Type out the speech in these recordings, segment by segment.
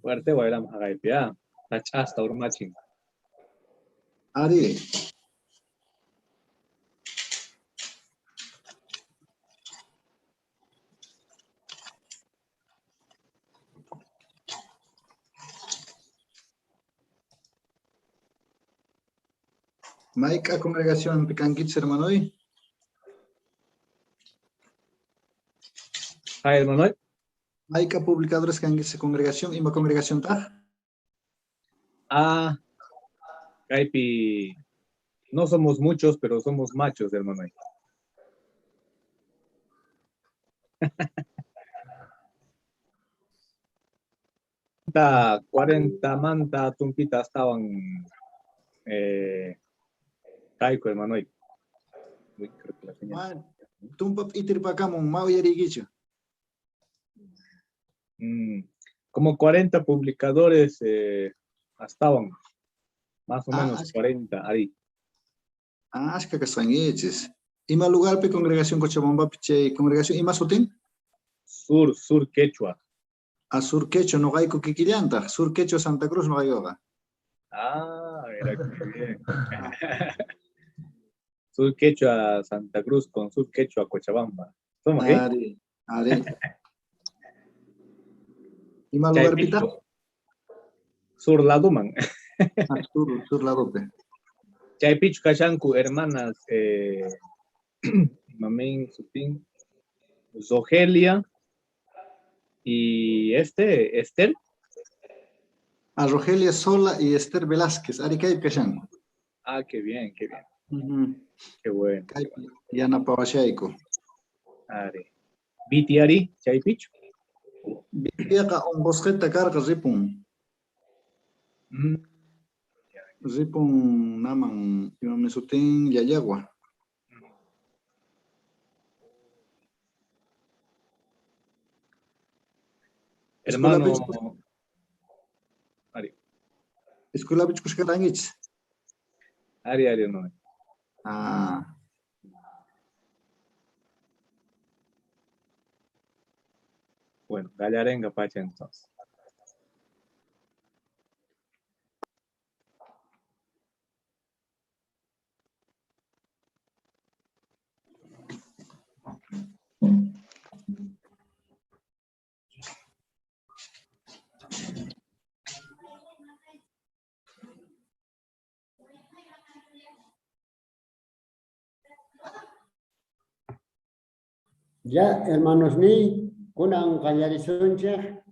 Fuerte wayram haqaypi, ah. Sach'asta urmachin. Ari. Mayk'a congregación kankichis, hermanoy? Ay, hermanoy. Mayk'a publicadores kankichis congregación, ima congregación taq? Ah, kaypi no somos muchos, pero somos machos, hermano. 40 manta tumpita estaban kayku, hermano. Uy, creo que la señal. Tumpa itirpakamun, mawiyariykichu. Como 40 publicadores estaban, más o Ah, menos ashka. 40 ahí. Ah, ashka kasqankichis. Ima lugarpi congregación Cochabambapi chay congregación ima sutin? Sur Quechua. Ah, Sur Quechua, noqayku kikillantaq, Sur Quechua Santa Cruz noqaykuqa. Ah, mira qué bien. Sur Quechua Santa Cruz con Sur Quechua Cochabamba. ¿Somos qué? Ari, ari. Ima Chay lugarpita? pico. Sur Laduman. Ah, sur Ladope. Chaypichu kashanku hermanas, Mamín, Sutín, Rogelia y Esther. A Rogelia Sola y Esther Velázquez, ari kaypi kashanku. Ah, qué bien, qué bien. Qué bueno. Kaypi yanapawashayku. Ari. Viti ari, chaypichu. Vitiaqa unqusqita karqa ripun. Ripun naman imami sutin Llallagua. Hermano Ari. Escuelapi kushkarqankichis? Ari, ari, no. Ah. Bueno, gallarenga pacha entonces. Ya, hermanos ni, kunan qallarisunchik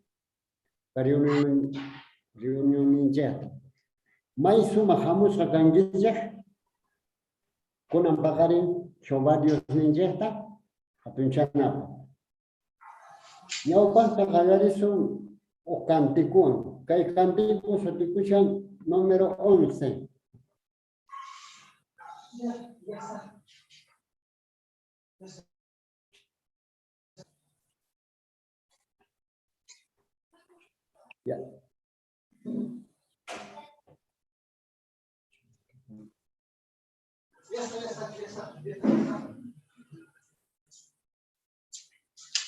reunión reunioninchik. May sumaq hamusqa kankichik, kunan paqarin Jehová Diosninchikta hatunchanapaq. Ñawpaqta qallarisun huk cantikuwan. Kay cantiku sutikushan número 11. Ya.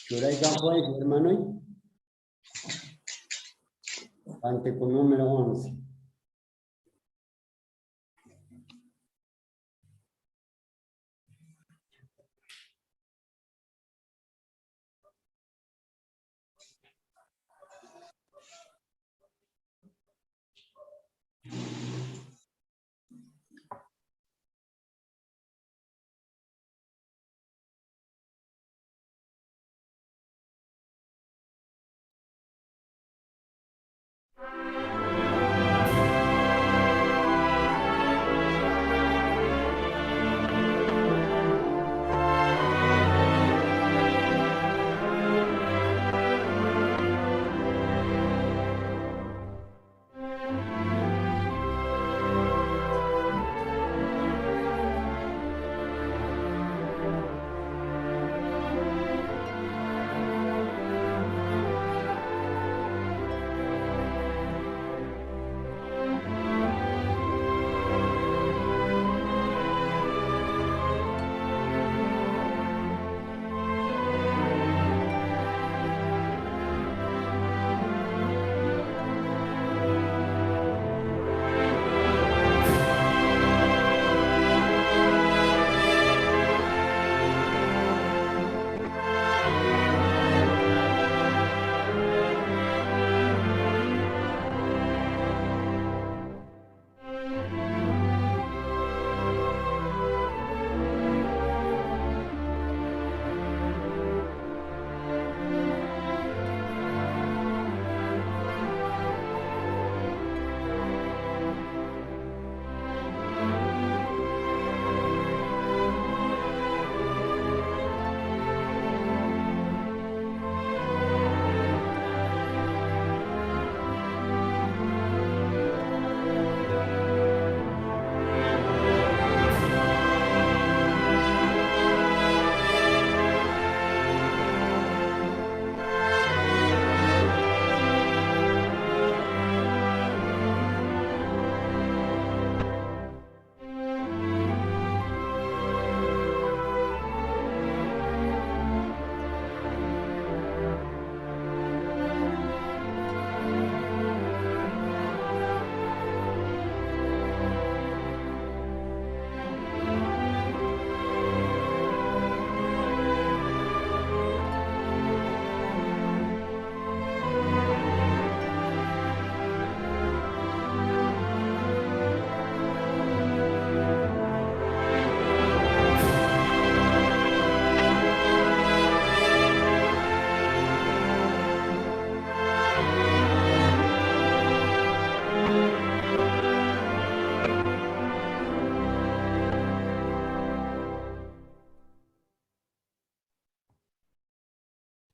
Churay campo hermano. Cántico número 11.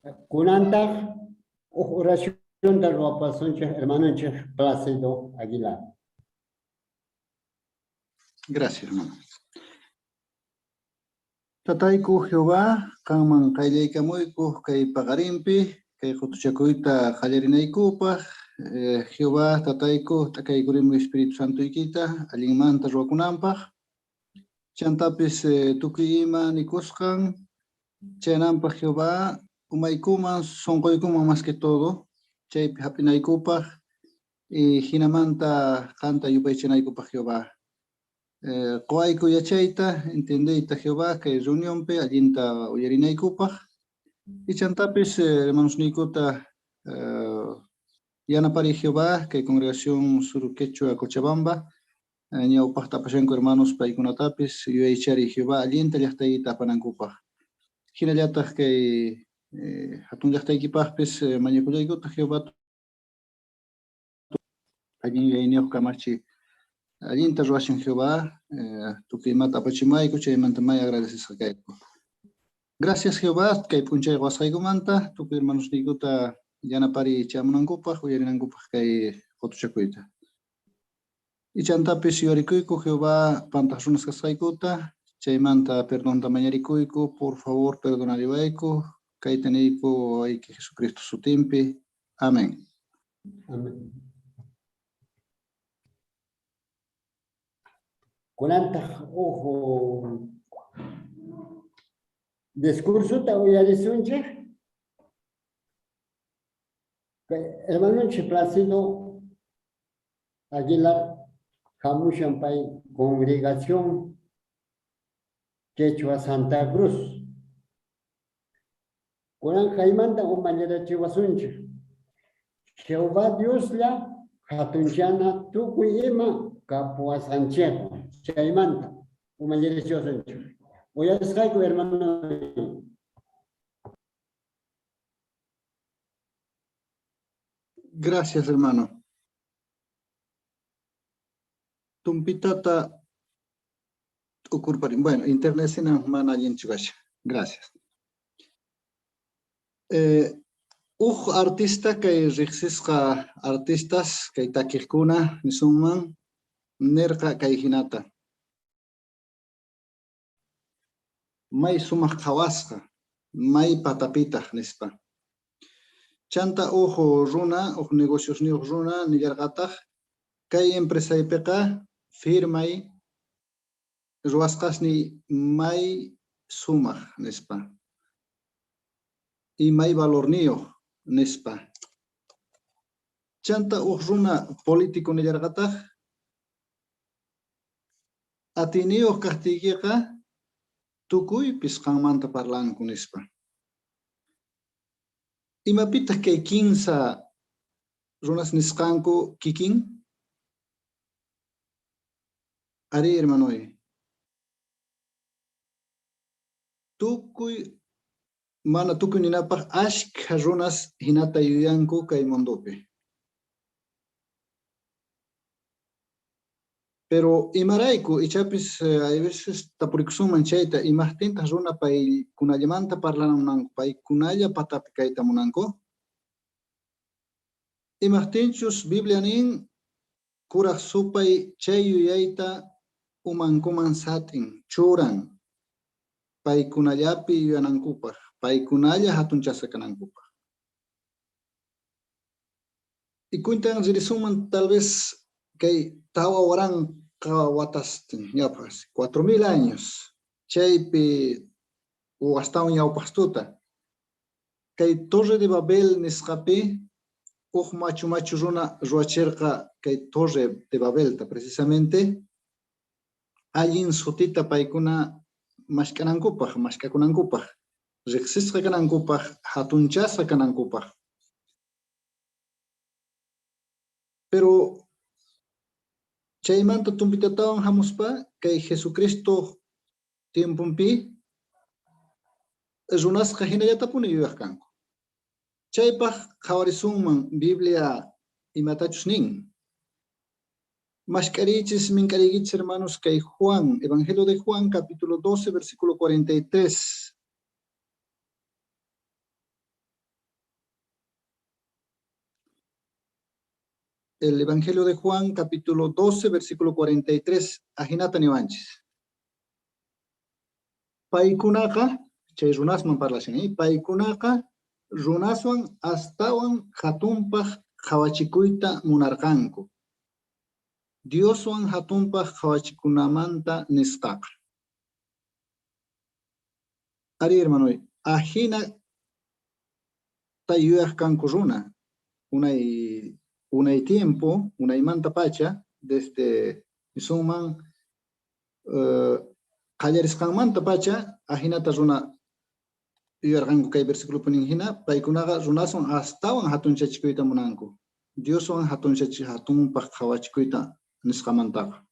Kunantaq huk oracionta ruwapasunchik hermanonchik Plácido Aguilar. Gracias, hermano. Tatayku Jehová, qanman qayllaykamuyku kay paqarinpi, kay qutuchakuyta qallarinaykupaq. Jehová, tatayku, t'akaykurimuy Espíritu Santoykita, allinmanta ruwakunanpaq. Chantapis tukuy ima nikusqan, chayananpaq Jehová, umaykuman, sunquykuman más que todo, chaypi hap'inaykupaq, y hinamanta qanta yupaychanaykupaq Jehová. Quwayku yachayta, entendeyta Jehová, kay reunionpi allinta uyarinaykupaq. Y chantapis hermanosniykuta yanapariy Jehová, kay congregación Sur Quechua Cochabamba, ñawpaqta apashanku hermanos paykunatapis yuyaychariy Jehová allinta llaqtaykita apanankupaq. Hinallataq kay hatun llaqtaykipaqpis mañakullaykutaq Jehová allin yuyayniyuq kamachi allinta ruwashan Jehová, tukuy imata apachimayku, chaymanta may agradecesqa kayku. Gracias Jehová, kay p'unchay quwasqaykumanta, tukuy hermanosniykuta yanapariy chamunankupaq, uyarinankupaq kay qutuchakuyta. Y chantapis yuyarikuyku Jehová pantaq runas kasqaykuta, chaymanta perdonta mañarikuyku, por favor perdonariwayku, kayta niyku wawayki Jesucristo sutinpi. Amén. Amén. Kunantaq huk discursota uyarisunchik. Hermanonchik Plácido Aguilar hamushan pay congregación Quechua Santa Cruz. Kunan kaymanta umallirachiwasunchik. Jehová Dioslla hatunchana tukuy ima kapuwasanchikwan. Chaymanta umallirachiwasunchik. Uyarisqayku hermano. Gracias, hermano. Tumpitata t'ukurparin. Bueno, internet sina mana allinchu kashan. Gracias. Uj artista kay riqsisqa artistas kay takiqkuna nisunman nirqa kay hinata. May sumaq qhawasqa, may patapitaq nispa. Chanta uj runa, uj negociosniyuq runa nillarqataq kay empresaypiqa firmay ruwasqasniy may sumaq nispa. Y may valorniyuq nispa. Chanta uj runa político nillarqataq atiyniyuq kaqtiykiqa tukuypis qanmanta parlanku nispa. Imapitaq kay kinsa runas nisqanku kikin? Ari, hermanoy. Tukuy, mana tukuy ninapaq ashkha runas hinata yuyanku kay mundopi. Pero imarayku, ichapis hay veces tapurikusunman chayta, imaqtintaq runa paykunallamanta parlana munanku, paykunalla patapi kayta munanku? Imaqtinchus Biblia nin, kuraq supay chay yuyayta umankuman sat'in, churan, paykunallapi yuyanankupaq, paykunalla hatunchasqa kanankupaq. Y cuentan ririsunman tal vez kay tawa waranqa watastin, ñawpaq, 4000 años, chaypi u astawan ñawpaqtuta. Kay Torre de Babel nisqapi uj machu machu runa ruwachirqa kay Torre de Babelta precisamente allin sutita paykuna mask'anankupaq, mask'akunankupaq, riqsisqa kanankupaq, hatunchasqa kanankupaq. Pero chaymanta tumpitatawan hamuspa kay Jesucristo tiemponpi runasqa hinallatapuni yuyaq kanku. Chaypaq qhawarisunman Biblia imatachus nin. Mashk'arichis mink'ariykichis hermanos kay Juan, Evangelio de Juan, capítulo 12, versículo 43. El Evangelio de Juan, capítulo 12, versículo 43, ajinata niwanchis. Paykunaqa, chay runasman parlashan, paykunaqa runaswan astawan hatunpaq qhawachikuyta munarqanku. Dioswan hatunpaq qhawachikunamanta nisqaqa. Ari, hermano, ajina yuyaq kanku runa, unay unay tiempo, unaymanta pacha, desde nisunman qallarisqanmanta pacha, ajinata runa yuyarqanku kay versículo nin hina, paykunaqa runaswan astawan hatunchachikuyta munanku. Dioswan hatunchachi hatunpaq qhawachikuyta nisqamantaqa.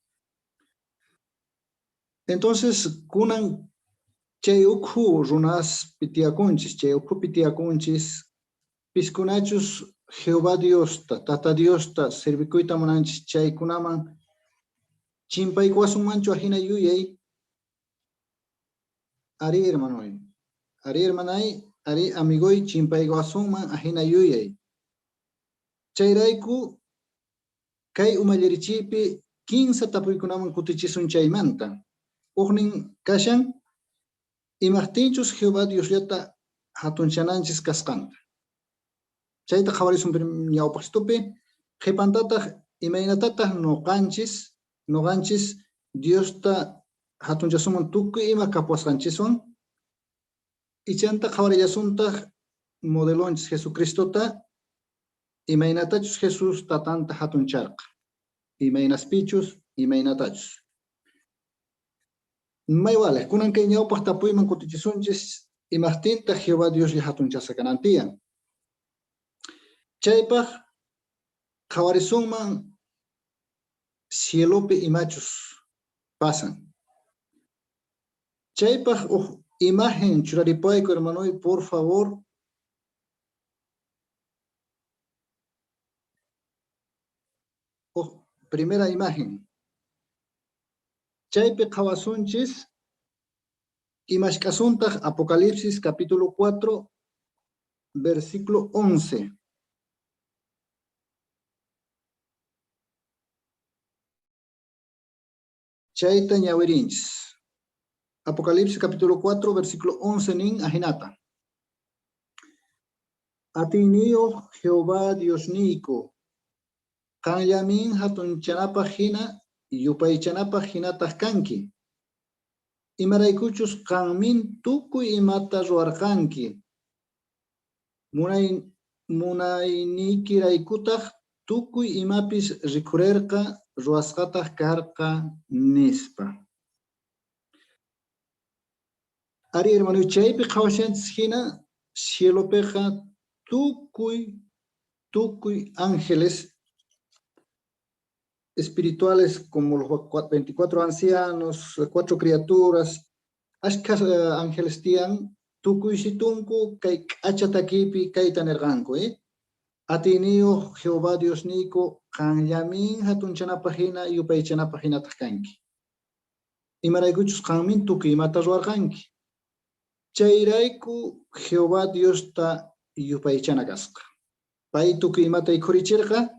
Entonces, kunan chay ukhu runas tiyakunchis, chay ukhupi tiyakunchis, piskunachus Jehová Diosta, Tata Diosta servikuyta munanchis chaykunaman chimpaykuwasunmanchu ajina yuyay. Ari, hermanoy, ari, hermanay, ari, amigoy, chimpaykuwasunman ajina yuyay. Chayrayku kay umallirichiypi kinsa tapuykunaman kutichisun chaymanta. Ujnin kashan, imaqtinchus Jehová Diosllata hatunchananchis kasqanta. Chayta qhawarisun ñawpaqchitupi, qhipantataq imaynatataq noqanchis Diosta hatunchasuman tukuy ima kapuwasqanchiswan, ichanta qhawarillasuntaq modelonchis Jesucristota, imaynatachus Jesús tatanta hatuncharqa, imaynaspichus, imaynatachus. May wale, kunan kay ñawpaq tapuyman kutichisunchis, imaqtintaq Jehová Dioslla hatunchasqa kanan tiyan. Chaypaq qhawarisunman cielopi imachus pasan. Chaypaq uj imagen churaripayku, hermanoy, por favor. Uj primera imagen. Chaypi qhawasunchis imashk'asuntaq Apocalipsis capítulo 4, versículo 11. Chayta ñawirinchis. Apocalipsis capítulo 4, versículo 11 nin ajinata. Atiyniyuq Jehová Diosniyku, qanllamin hatunchanapaq hina, yupaychanapaq hinataq kanki. Imaraykuchus qanmin tukuy imata ruwarqanki. Munayniykiraykutaq tukuy imapis rikhurerqa, ruwasqataq karqa, nispa. Ari, hermano, chaypi qhawashanchis hina cielopiqa tukuy ángeles espirituales como los 24 ancianos, 4 criaturas, ashkhas ángeles tiyan, tukuy situnku kay k'acha takipi kayta nirqanku, Atiyniyuq Jehová Diosniyku, qanllamin hatunchanapaq hina, yupaychanapaq hinataq kanki. Imaraykuchus qanmin tukuy imata ruwarqanki. Chayrayku Jehová Diosta yupaychana kasqa. Pay tukuy imata ikhurichirqa,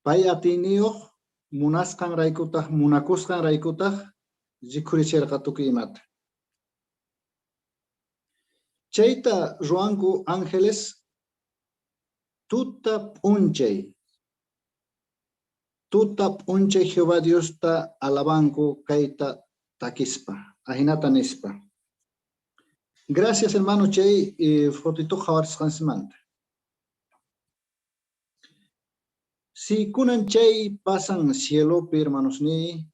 pay atiyniyuq munasqan raykutaq, munakusqan raykutaq rikhurichirqa tukuy imata. Chayta ruwanku ángeles tuta p'unchay. Tuta p'unchay Jehová Diosta alabanku kayta takispa, ajinata nispa. Gracias, hermano, chay fotito qhawarisqansimanta. Si kunan chay pasan cielopi, hermanos ni,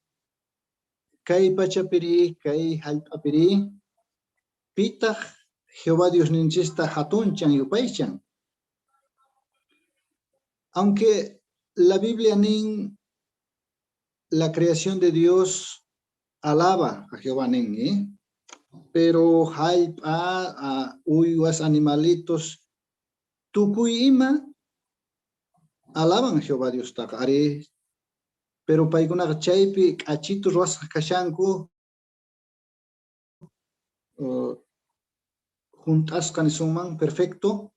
kay pachapiri, kay hallp'apiri, pitaq Jehová Diosninchista hatunchan yupaychan. Aunque la Biblia nin la creación de Dios alaba a Jehová nin, Pero hallp'a, uywas, animalitos, tukuy ima alaban Jehová Diostaqa, ari, pero paykunaqa chaypi k'achitu ruwasqa kashanku, junt'asqa nisunman, perfecto.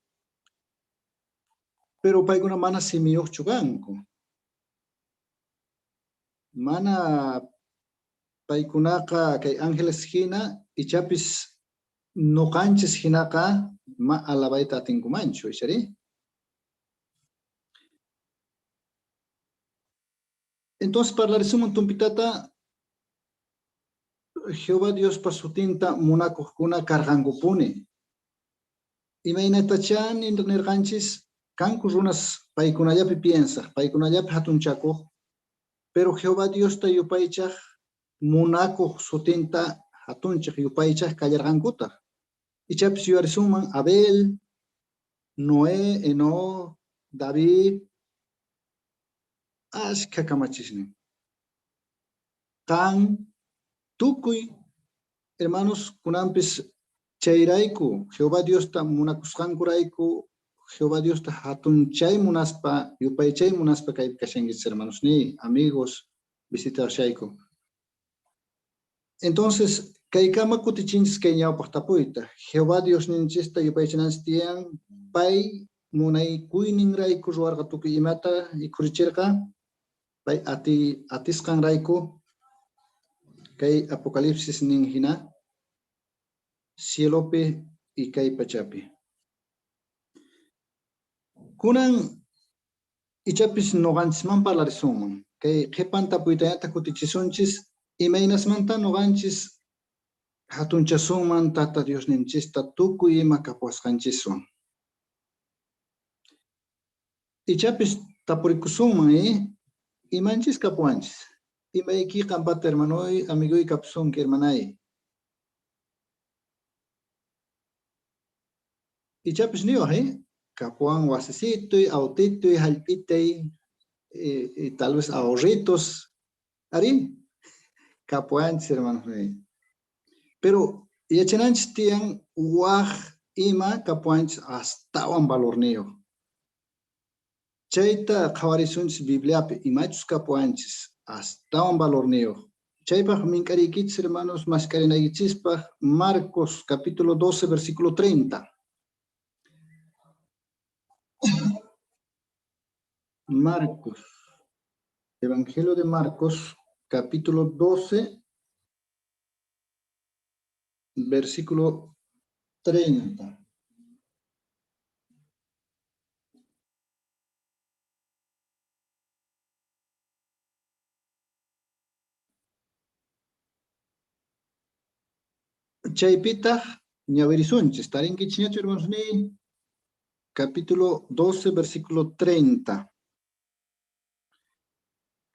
Pero paykuna mana simiyuqchu kanku. Mana paykunaqa kay ángeles hina ichapis nuqanchis hinaqa ma alabayta atinkumanchu, ichari? Entonces parlarisuman tumpitata Jehová Diospa sutinta munakuqkuna karqankupuni. Imaynatachá nirqanchis kanku runas paykunallapi piensaq, paykunallapi hatunchakuq, pero Jehová Diosta yupaychaq munakuq sutinta hatunchaq yupaychaq kallarqankutaq. Ichapis yuyarisunman Abel, Noé, Enoc, David, ashkha kamachisnin. Qan tukuy hermanos kunanpis chayrayku Jehová Diosta munakusqankurayku Jehová Diosta hatunchay munaspa yupaychay munaspa kaypi kashankichis hermanos ni amigos visitashayku. Entonces kaykama kutichinchis kay ñawpaq tapuyta. Jehová Diosninchista yupaychananchis tiyan pay munaykuyninrayku ruwarqa tukuy imata ikhurichirqa pay atisqanrayku kay Apocalipsis nin hina cielopi y kay pachapi. Kunan ichapis nuqanchisman parlarisunman. Kay qhipan tapuytañata kutichisunchis imaynasmanta nuqanchis hatunchasunman Tata Diosninchista tukuy ima kapuwasqanchiswan. Ichapis tapurikusunman, imanchis kapuwanchis. Imayki qampata hermanoy, amigoy kapusunki hermanay. Ichapis niwaq, kapuwan wasisituy, autituy, hallp'itay, y tal vez ahorritos. Ari, kapuwanchis hermanos. Pero yachananchis tiyan waj ima kapuwanchis astawan valorniyuq. Chayta qhawarisunchis Bibliapi imachus kapuwanchis astawan valorniyuq. Chaypaq mink'ariykichis hermanos mask'arinaykichispaq Marcos capítulo 12 versículo 30. Marcos, Evangelio de Marcos, capítulo 12, versículo 30. Chaypitaq ñawirisunchis, tarinkichis hermanos ni capítulo 12, versículo 30.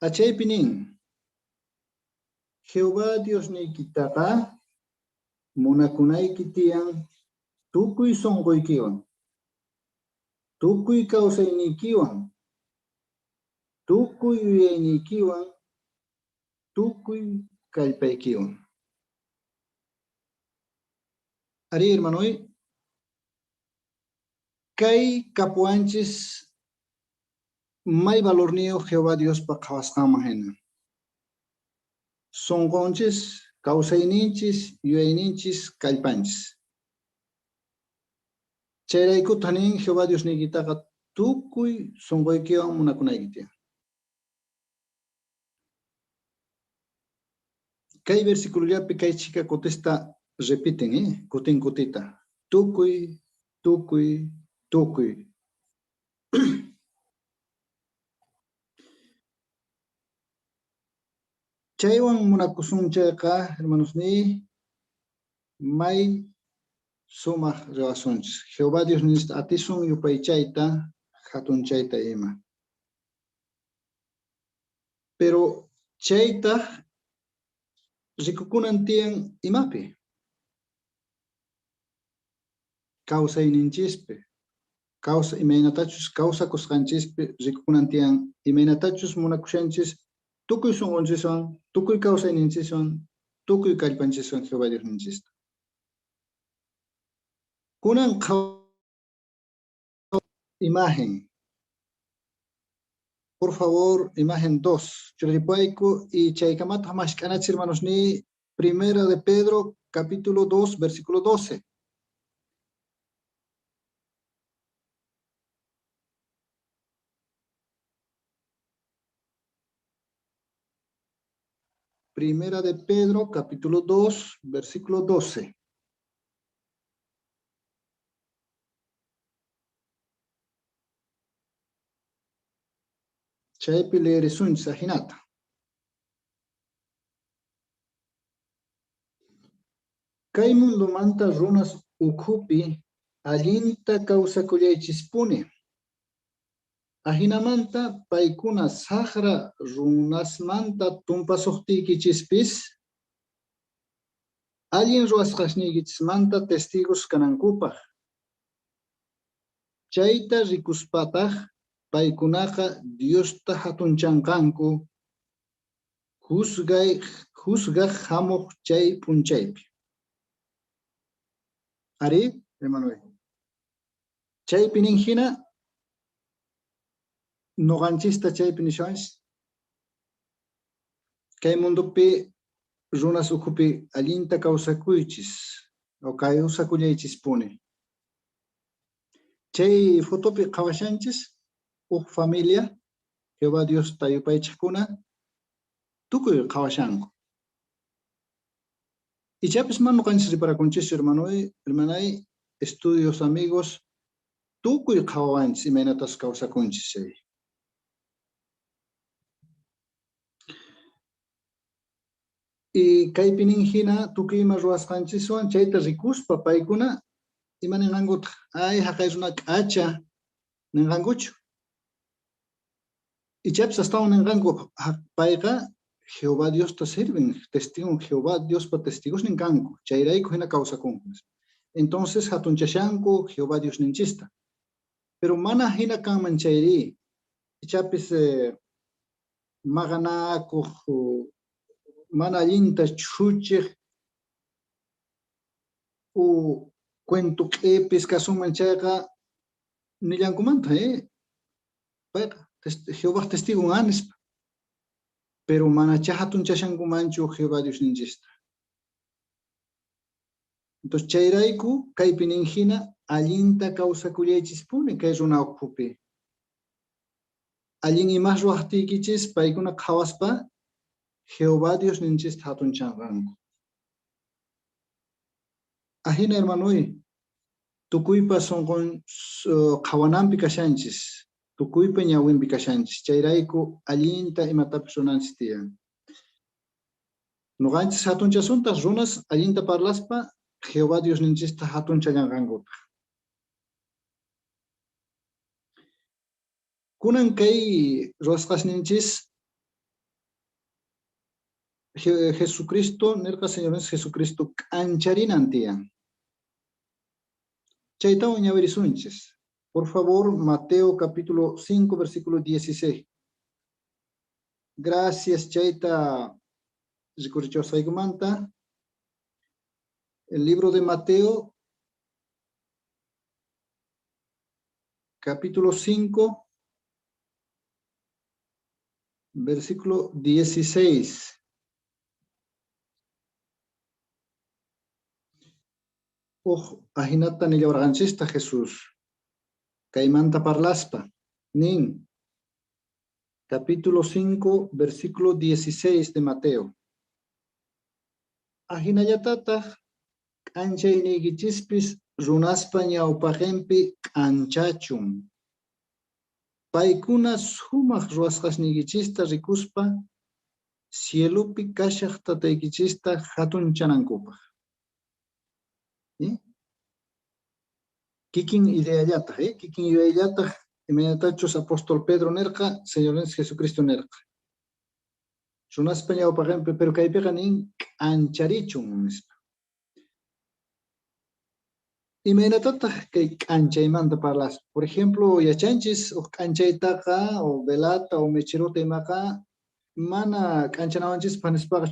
Achaypi nin, Jehová Diosniykitaqa munakunayki tiyan tukuy sunquykiwan, tukuy kawsayniykiwan, tukuy yuyayniykiwan, tukuy kallpaykiwan. Ari, hermanoy, kay kapuwanchis may valorniyuq Jehová Diospa qhawasqanman hina. Sunqunchis, kawsayninchis, yuyayninchis, kallpanchis. Chayraykutaq nin Jehová Diosniykitaqa tukuy sunquykiwan munakunayki tiyan. Kay versiculollapi kay chika kutista repiten, kutin kutita. Tukuy, tukuy, tukuy. Chaywan munakusun chayqa, hermanos ni, may sumaq riwasunchis. Jehová Dios ninchista atisun yupaychayta, hatunchayta ima. Pero chayta rikukunan tiyan imapi? Kawsayninchispi. Kawsa imaynatachus kawsakusqanchispi rikukunan tiyan imaynatachus munakushanchis tukuy sunqunchiswan, tukuy kawsayninchiswan, tukuy kallpanchiswan Jehová Diosninchista. Kunan imagen. Por favor, imagen 2. Churipayku y chaykamataq mashk'anachis hermanos ni Primera de Pedro, capítulo 2, versículo 12. Primera de Pedro, capítulo 2, versículo 12. Chaypi leerisunchis ajinata. Kay mundomanta runas ukhupi allinta kawsakullaychispuni. Ajinamanta paykuna saqra runasmanta tumpasuqtiykichispis allin ruwasqasniykichismanta testigos kanankupaq. Chayta rikuspataq paykunaqa Diosta hatunchanqanku juzgaq hamuq chay p'unchaypi. Ari, hermano. Chaypi nin hina noqanchista chaypi nishawanchis kay mundopi runas ukhupi allinta kawsakuychis o kawsakullaychispuni. Chay fotopi qhawashanchis huk familia Jehová Diosta yupaychaqkuna tukuy qhawashanku. Ichapis mana ñuqanchis riparakunchischu, hermanoy, hermanay, estudios, amigos, tukuy qhawawanchis imaynatas kawsakunchis chay. Y kaypi nin hina tukuy ima ruwasqanchiswan chayta rikuspa paykuna ima ninqankutaq? Ay, haqay runa k'acha ninqankuchu. Ichapis astawan ninqanku payqa Jehová Diosta sirven, testigo Jehová Diospa testigosnin kanku, chayrayku hina kawsakunku. Entonces hatunchashanku Jehová Diosninchista. Pero mana hina kanman chayri, ichapis maqanakuq, mana allinta chhuchiq u cuento q'ipis kasunman chayqa nillankumanta, payqa Jehová testigon nispa. Pero mana hatunchashankumanchu Jehová Diosninchista. Entonces chayrayku kaypi nin hina allinta kawsakullaychispuni kay runa ukhupi. Allin imas ruwaqtiykichis paykuna qhawaspa Jehová Diosninchista hatunchanqanku. Ajina hermanoy, tukuypa sunqun qhawananpi kashanchis, tukuypa ñawinpi kashanchis, chayrayku allinta imatapis runanchis tiyan. Ñuqanchis hatunchasuntaq runas allinta parlaspa Jehová Diosninchista hatunchallanqankutaq. Kunan kay ruwasqasninchis Jesucristo, nirqa Señor Jesucristo k'ancharinan tiyan. Chaytawan ñawirisunchis. Por favor, Mateo capítulo 5, versículo 16. Gracias, chayta rikurichiwasqaykumanta. El libro de Mateo, capítulo 5, versículo 16. Uj, ajinata nillawarqanchista Jesús. Kaymanta parlaspa. Nin. Capítulo 5, versículo 16 de Mateo. Ajinallatataq k'anchayniykichispis runaspa ñawpaqinpi k'anchachun. Paykuna sumaq ruwasqasniykichista rikuspa cielopi kashaq tataykichista hatunchanankupaq. Kikin ideallataq, kikin yuyayllataq imaynatachus apóstol Pedro nirqa, Señor Jesucristo nirqa. Runaspa ñawpaqinpi, pero kaypiqa nin k'ancharichun nispa. Imaynatataq kay k'anchaymanta parlaspa? Por ejemplo, yachanchis uj k'anchaytaqa o velata o mecherota imaqa mana k'anchanawanchispaq nispaqa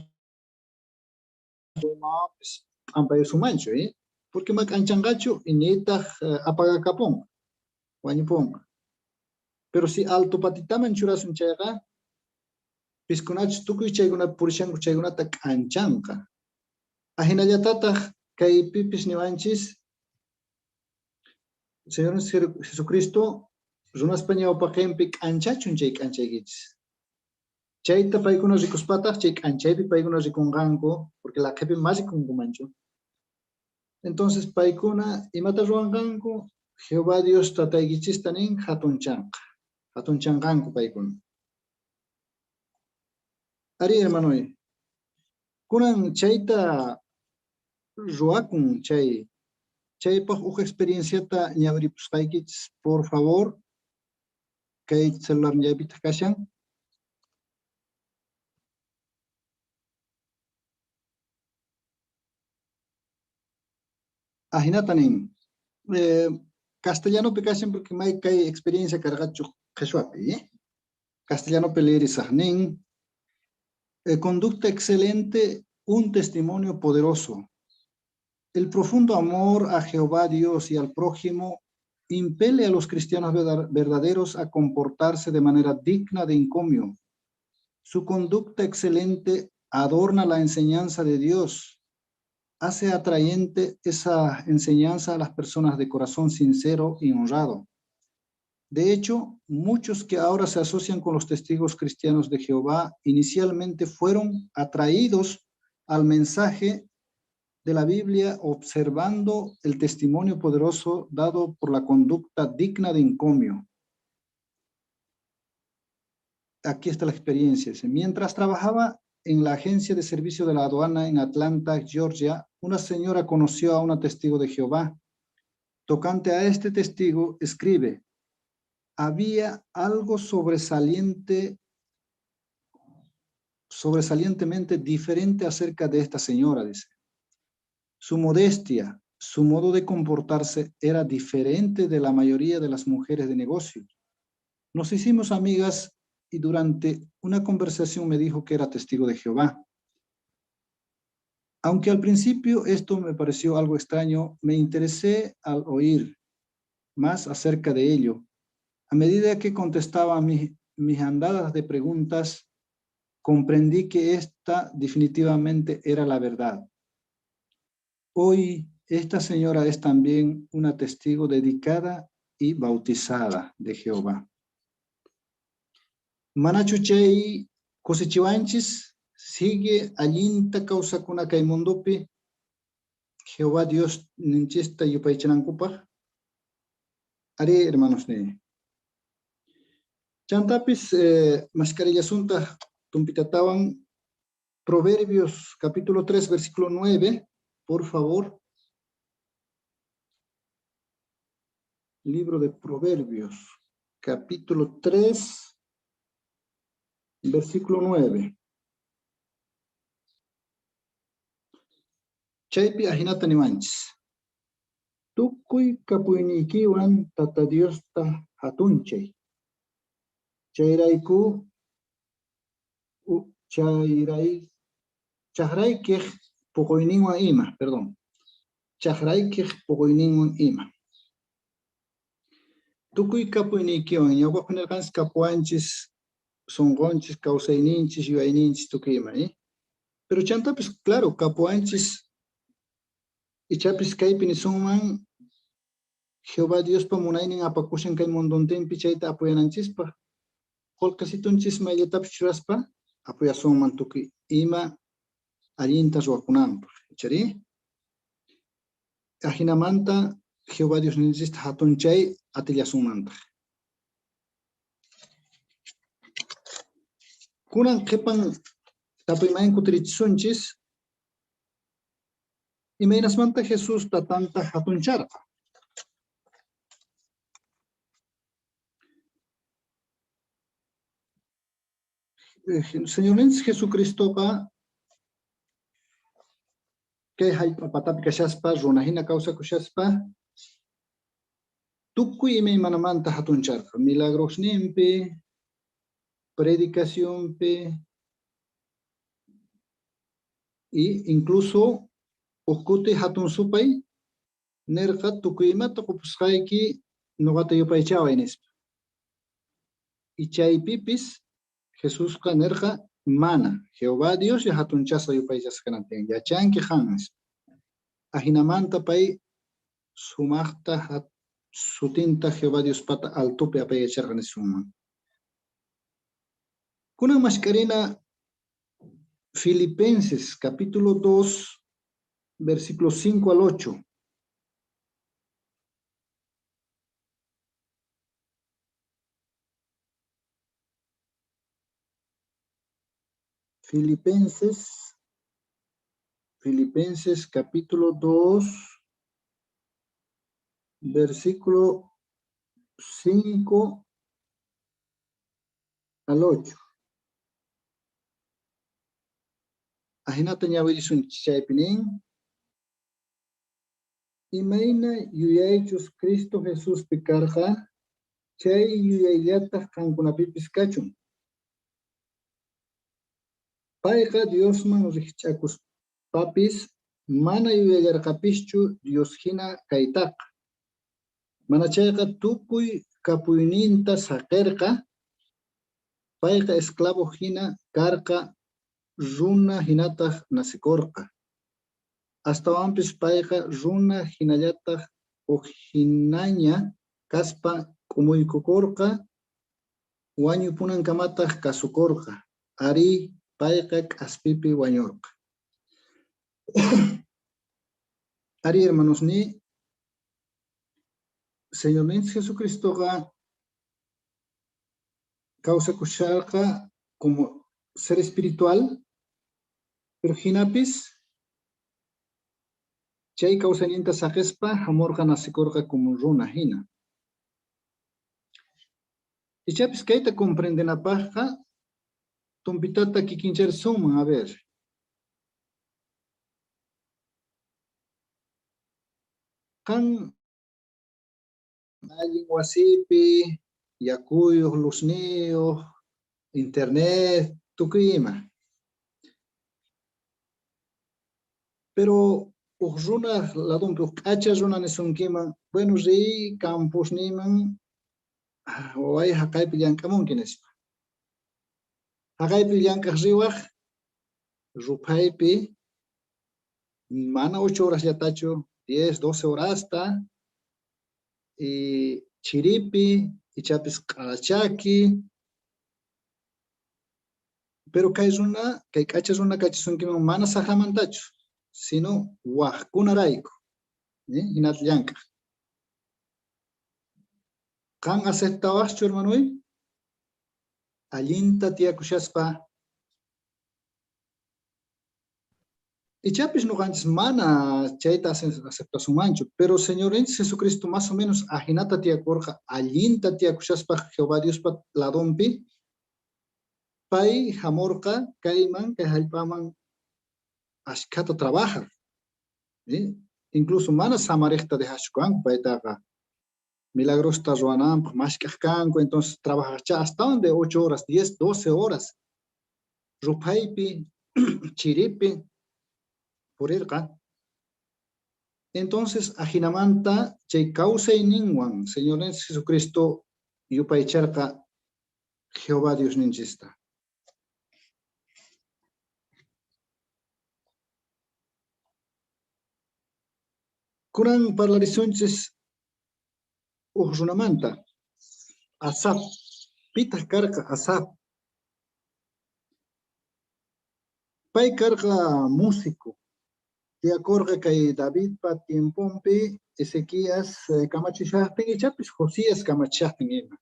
p'ampayusunmanchu, Porque ma k'anchanqachu nitaq apagakapunqa, wañupunqa. Pero si alto patitaman churasun chayqa, piskunachus tukuy chaykuna purishanku chaykunata k'anchanqa. Ajinallatataq kaypipis niwanchis Señor Jesucristo runaspa ñawpaqinpi k'anchachun chay k'anchaykichis. Chayta paykuna rikuspataq, chay k'anchaypi paykuna rikunqanku, porque laqhipi ma rikunkumanchu. Entonces paykuna imata ruwanqanku, Jehová Dios tataykichista nin hatunchanqa. Hatunchanqanku paykuna. Ari, hermanoy. Kunan chayta ruwakun chay chaypaq uj experienciata ñawiripusqaykichis, por favor, kay celular ñaypitaq kashan. Ajinata nin. Castellanopi kashan porque may kay experiencia karqachu qheshwapi. Castellanopi leerisaq nin. Conducta excelente, un testimonio poderoso. El profundo amor a Jehová Dios y al prójimo impele a los cristianos verdaderos a comportarse de manera digna de encomio. Su conducta excelente adorna la enseñanza de Dios, hace atrayente esa enseñanza a las personas de corazón sincero y honrado. De hecho, muchos que ahora se asocian con los testigos cristianos de Jehová inicialmente fueron atraídos al mensaje de la Biblia observando el testimonio poderoso dado por la conducta digna de encomio. Aquí está la experiencia. Dice, mientras trabajaba en la agencia de servicio de la aduana en Atlanta, Georgia, una señora conoció a una testigo de Jehová. Tocante a este testigo, escribe, había algo sobresalientemente diferente acerca de esta señora, dice. Su modestia, su modo de comportarse era diferente de la mayoría de las mujeres de negocio. Nos hicimos amigas y durante una conversación me dijo que era testigo de Jehová. Aunque al principio esto me pareció algo extraño, me interesé al oír más acerca de ello. A medida que contestaba mis andadas de preguntas, comprendí que esta definitivamente era la verdad. Hoy, esta señora es también una testigo dedicada y bautizada de Jehová. Manachu chay kusichiwanchis sigue allinta kawsakuna kay mundopi Jehová Dios ninchista yupaychanankupaq. Ari, hermanos ni. Chantapis mascarillasunta tumpitatawan Proverbios capítulo 3 versículo 9, por favor. Libro de Proverbios, capítulo 3, versículo 9. Chaypi ajinata niwanchis. Tukuy kapuynikiwan Tata Diosta hatunchay. Chayrayku, chayray, chajraykej puquyninwan ima, perdón. Chajraykej puquyninwan ima. Tukuy kapuynikiwan, ñawpaqpi nirqanchis kapuwanchis, sunqunchis, kawsayninchis, yuyayninchis, tukuy ima, ¿eh? Pero chantapis, claro, kapuwanchis, ichapis kaypi nisunman, Jehová Diospa munaynin apakushan kay mundontinpi chayta apoyananchispaq. Qullqisitunchis mayllatapis churaspa apoyasunman tukuy ima allinta ruwakunanpaq, ichari? Ajinamanta Jehová Dios ninchista hatunchay atillasunmantaq. Kunan qhipan tapuyman kutirichisunchis, imaynasmanta Jesús tatanta hatuncharqa? Señorninchis Jesucristoqa kay hallp'a patapi kashaspa, runa hina kawsakushaspa, tukuy imaymanamanta hatuncharqa, milagrosninpi, predicacionpi, y incluso uqkuti hatun supay nirqa tukuy imata qupusqayki nuqata yupaychaway nispa. Y chaypipis Jesusqa nirqa mana, Jehová Dios ya hatunchasqa yupaychasqa kanan tiyan, yachanki qan nispa. Ajinamanta pay sumaqta sutinta Jehová Diospata altopi apayacharqa nisunman. Kunan mashkarina Filipenses capítulo 2, versículos 5 al 8. Filipenses capítulo 2, versículo 5 al 8. Ajinata ñawirisun chaypi nin. Imayna yuyaychus Cristo Jesuspi karqa, chay yuyayllataq qankunapipis kachun. Payqa Diosman rikch'akuspapis mana yuyallarqapischu Dios hina kaytaqa. Mana chayqa tukuy kapuyninta saqirqa, payqa esclavo hina karqa, runa hinataq nasikurqa. Astawanpis payqa runa hinallataq huk hinaña kaspa k'umuykukurqa, wañupunankamataq kasukurqa. Arí, payqa k'aspipi wañurqa. Arí, hermanos, ni Señorninchik Jesucristoqa kawsakusharqa como ser espiritual, pero hinapis chay kawsayninta saqispa hamurqa nasikurqa como runa hina. Ichapis kayta comprendenapaqqa tumpitata kikincharisunman, a ver. Qan allin wasipi, yakuyuq, luzniyuq, internet, tukuy ima. Pero uj runa ladunpi, uj k'acha runa nisunkiman, bueno, riy campusniman, waway haqaypi llank'amunki nispa. Haqaypi llank'aq riwaq, ruphaypi, mana 8 horas llatachu, 10, 12 horasta, y chiripi, ichapis q'alachaki. Pero kay runa, kay k'acha runa kachisunkiman mana saqramantachu, sino waqkunarayku, hinata llank'aq. Qan aceptawaqchu, hermanoy? Allinta tiyakushaspa. Ichapis ñuqanchis mana chayta aceptasunmanchu, pero Señorninchik Jesucristo más o menos ajinata tiyakurqa, allinta tiyakushaspa Jehová Diospa ladonpi, pay hamurqa kayman, kay hallp'aman ashkhata trabajar. Incluso mana samariqta dejaschu kanku paytaqa. Milagrosta ruwananpaq mashk'aq kanku, entonces trabajaqcha hasta donde 8 horas, 10, 12 horas. Ruphaypi, chiripi purirqa. Entonces, ajinamanta chay kawsayninwan Señor Jesucristo yupaycharqa Jehová Dios ninchista. Kunan parlarisunchis uj runamanta, Asaf. Pitaq karqa Asaf? Pay karqa músico. Tiyakurqa kay Davidpa tiemponpi Ezequías kamachishaqtin ichapis Josías kamachishaqtin ima.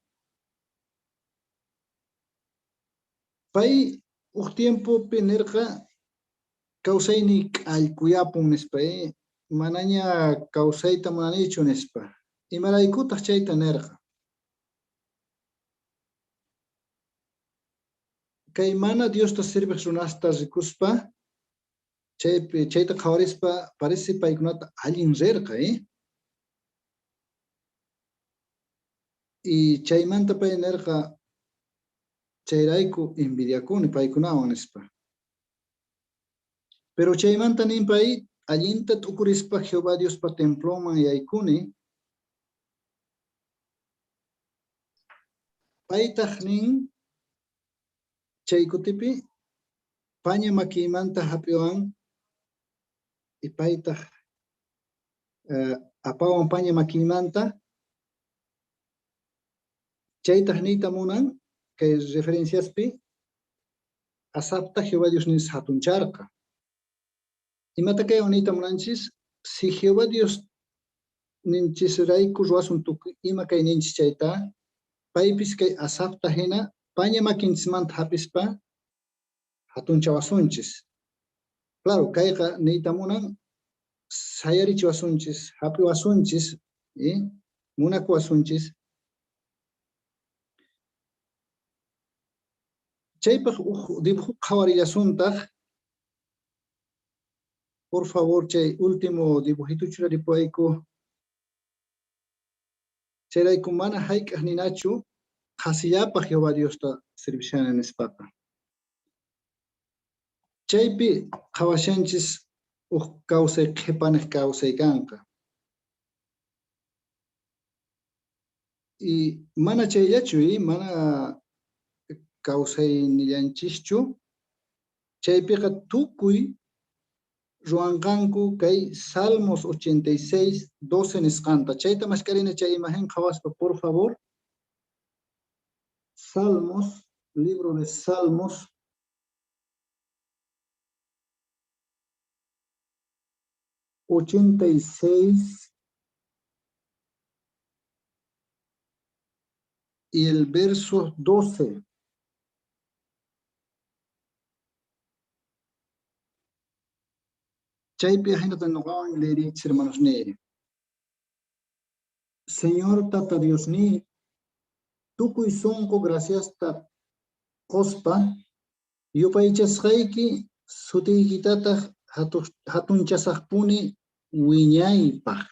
Pay uj tiempopi nirqa kawsayni k'allkuyapun nispa, manaña kawsayta munanichu nispa. Imaraykutaq chayta nirqa? Kay mana Diosta sirviq runasta rikuspa, chaypi chayta qhawarispa parece paykunata allin rirqa, Y chaymanta pay nirqa chayrayku envidiakuni paykunawan nispa. Pero chaymanta nin pay allinta t'ukurispa Jehová Diospa temploman yaykuni. Paytaq nin chay kutipi paña makiymanta hap'iwan y paytaq apawan paña makiymanta. Chaytaq niyta munan kay referenciaspi Asafta Jehová Dios nin hatuncharqa. Imata kay unita munanchis, si Jehová Dios ninchisrayku ruwasun tukuy ima kayninchis chayta, paypis kay Asafta hina paña makinchismanta hapispa hatunchawasunchis. Claro, kayqa niyta munan sayarichiwasunchis, hapiwasunchis, munakuwasunchis. Chaypaq uj dibujo qhawarillasuntaq. Por favor, chay último dibujito churaripuayku. Chayrayku mana hayk'aq ninachu qhasillapaq Jehová Diosta servishani nispaqa. Chaypi qhawashanchis uj kawsay qhipaniq kawsay kanqa. Y mana chayllachu, mana kawsaynillanchischu, chaypiqa tukuy ruwanqanku kay Salmos 86, 12 nisqanta. Chayta maskarina chay imagen qhawaspa, por favor. Salmos, libro de Salmos. 86 y el verso 12. Chaypi ajinata nuqawan leerichis, hermanos ni. Señor Tata Dios ni, tukuy sunqu graciasta quspa, yupaychasqayki sutiykitataq hatunchasaqpuni wiñaypaq.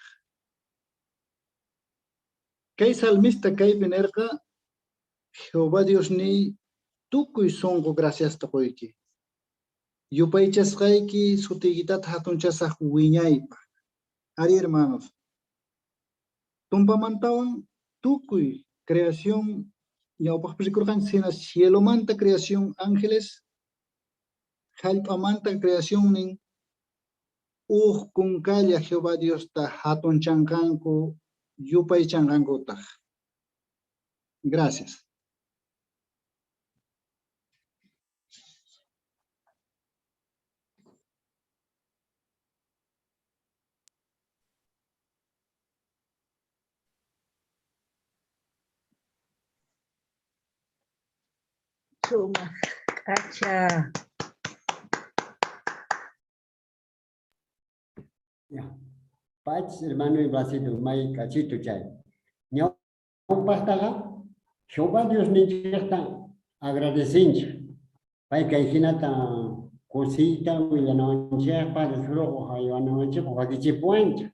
Kay salmista kaypi nirqa, Jehová Dios ni, tukuy sunqu graciasta quyki. Yupaychasqayki sutiykitataq hatunchasaq wiñaypaq. Ari, hermanos, tumpamantawan tukuy creación ñawpaqpi rikurqanchis hina cielomanta creación ángeles, jallp'amanta creación nin uj kunkalla Jehová Diosta hatunchanqanku yupaychanqankutaq. Gracias. Sumaq k'acha. Ya. Pach, hermano y Blasito, may k'achitu chay. Ñawpaqtaqa Jehová Dios ninchikta agradecinchik. Pay kay hinata kusiyta willanawanchikpaq, luqu haywanawanchikpaq wakichipuwanchik.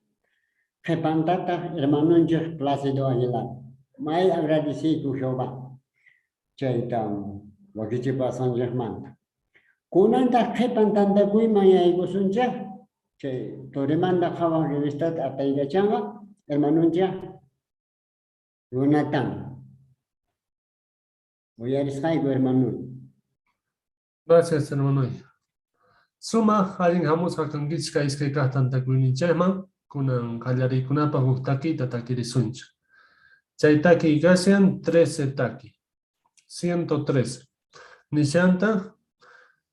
Qhipantataq hermanonchik Plácido Aguilar. May agradeciyku Jehová. Chayta wakichipasqanchikmanta. Kunantaq qhipan tantakuyman yaykusunchik. Chay Torremanta qhawaq revistata apaykachanqa hermanonchik Jonathan. Uyarisqayku hermano. Gracias, hermano. Sumaq allin hamusqa kankichik kay iskay kaq tantakuyninchikman, kunan qallariykunapaq huk takiyta takirisunchik. Chay takiy kashan 13 taki, 113. Nishantaq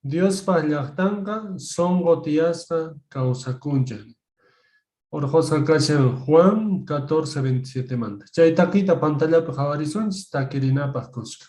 Diospaq llaqtanqa sunqu tiyasqa kawsakunchik. Urqusqa kashan Juan 14:27 manta. Chay takiyta pantallapi qhawarisunchik takirinapaq kuska.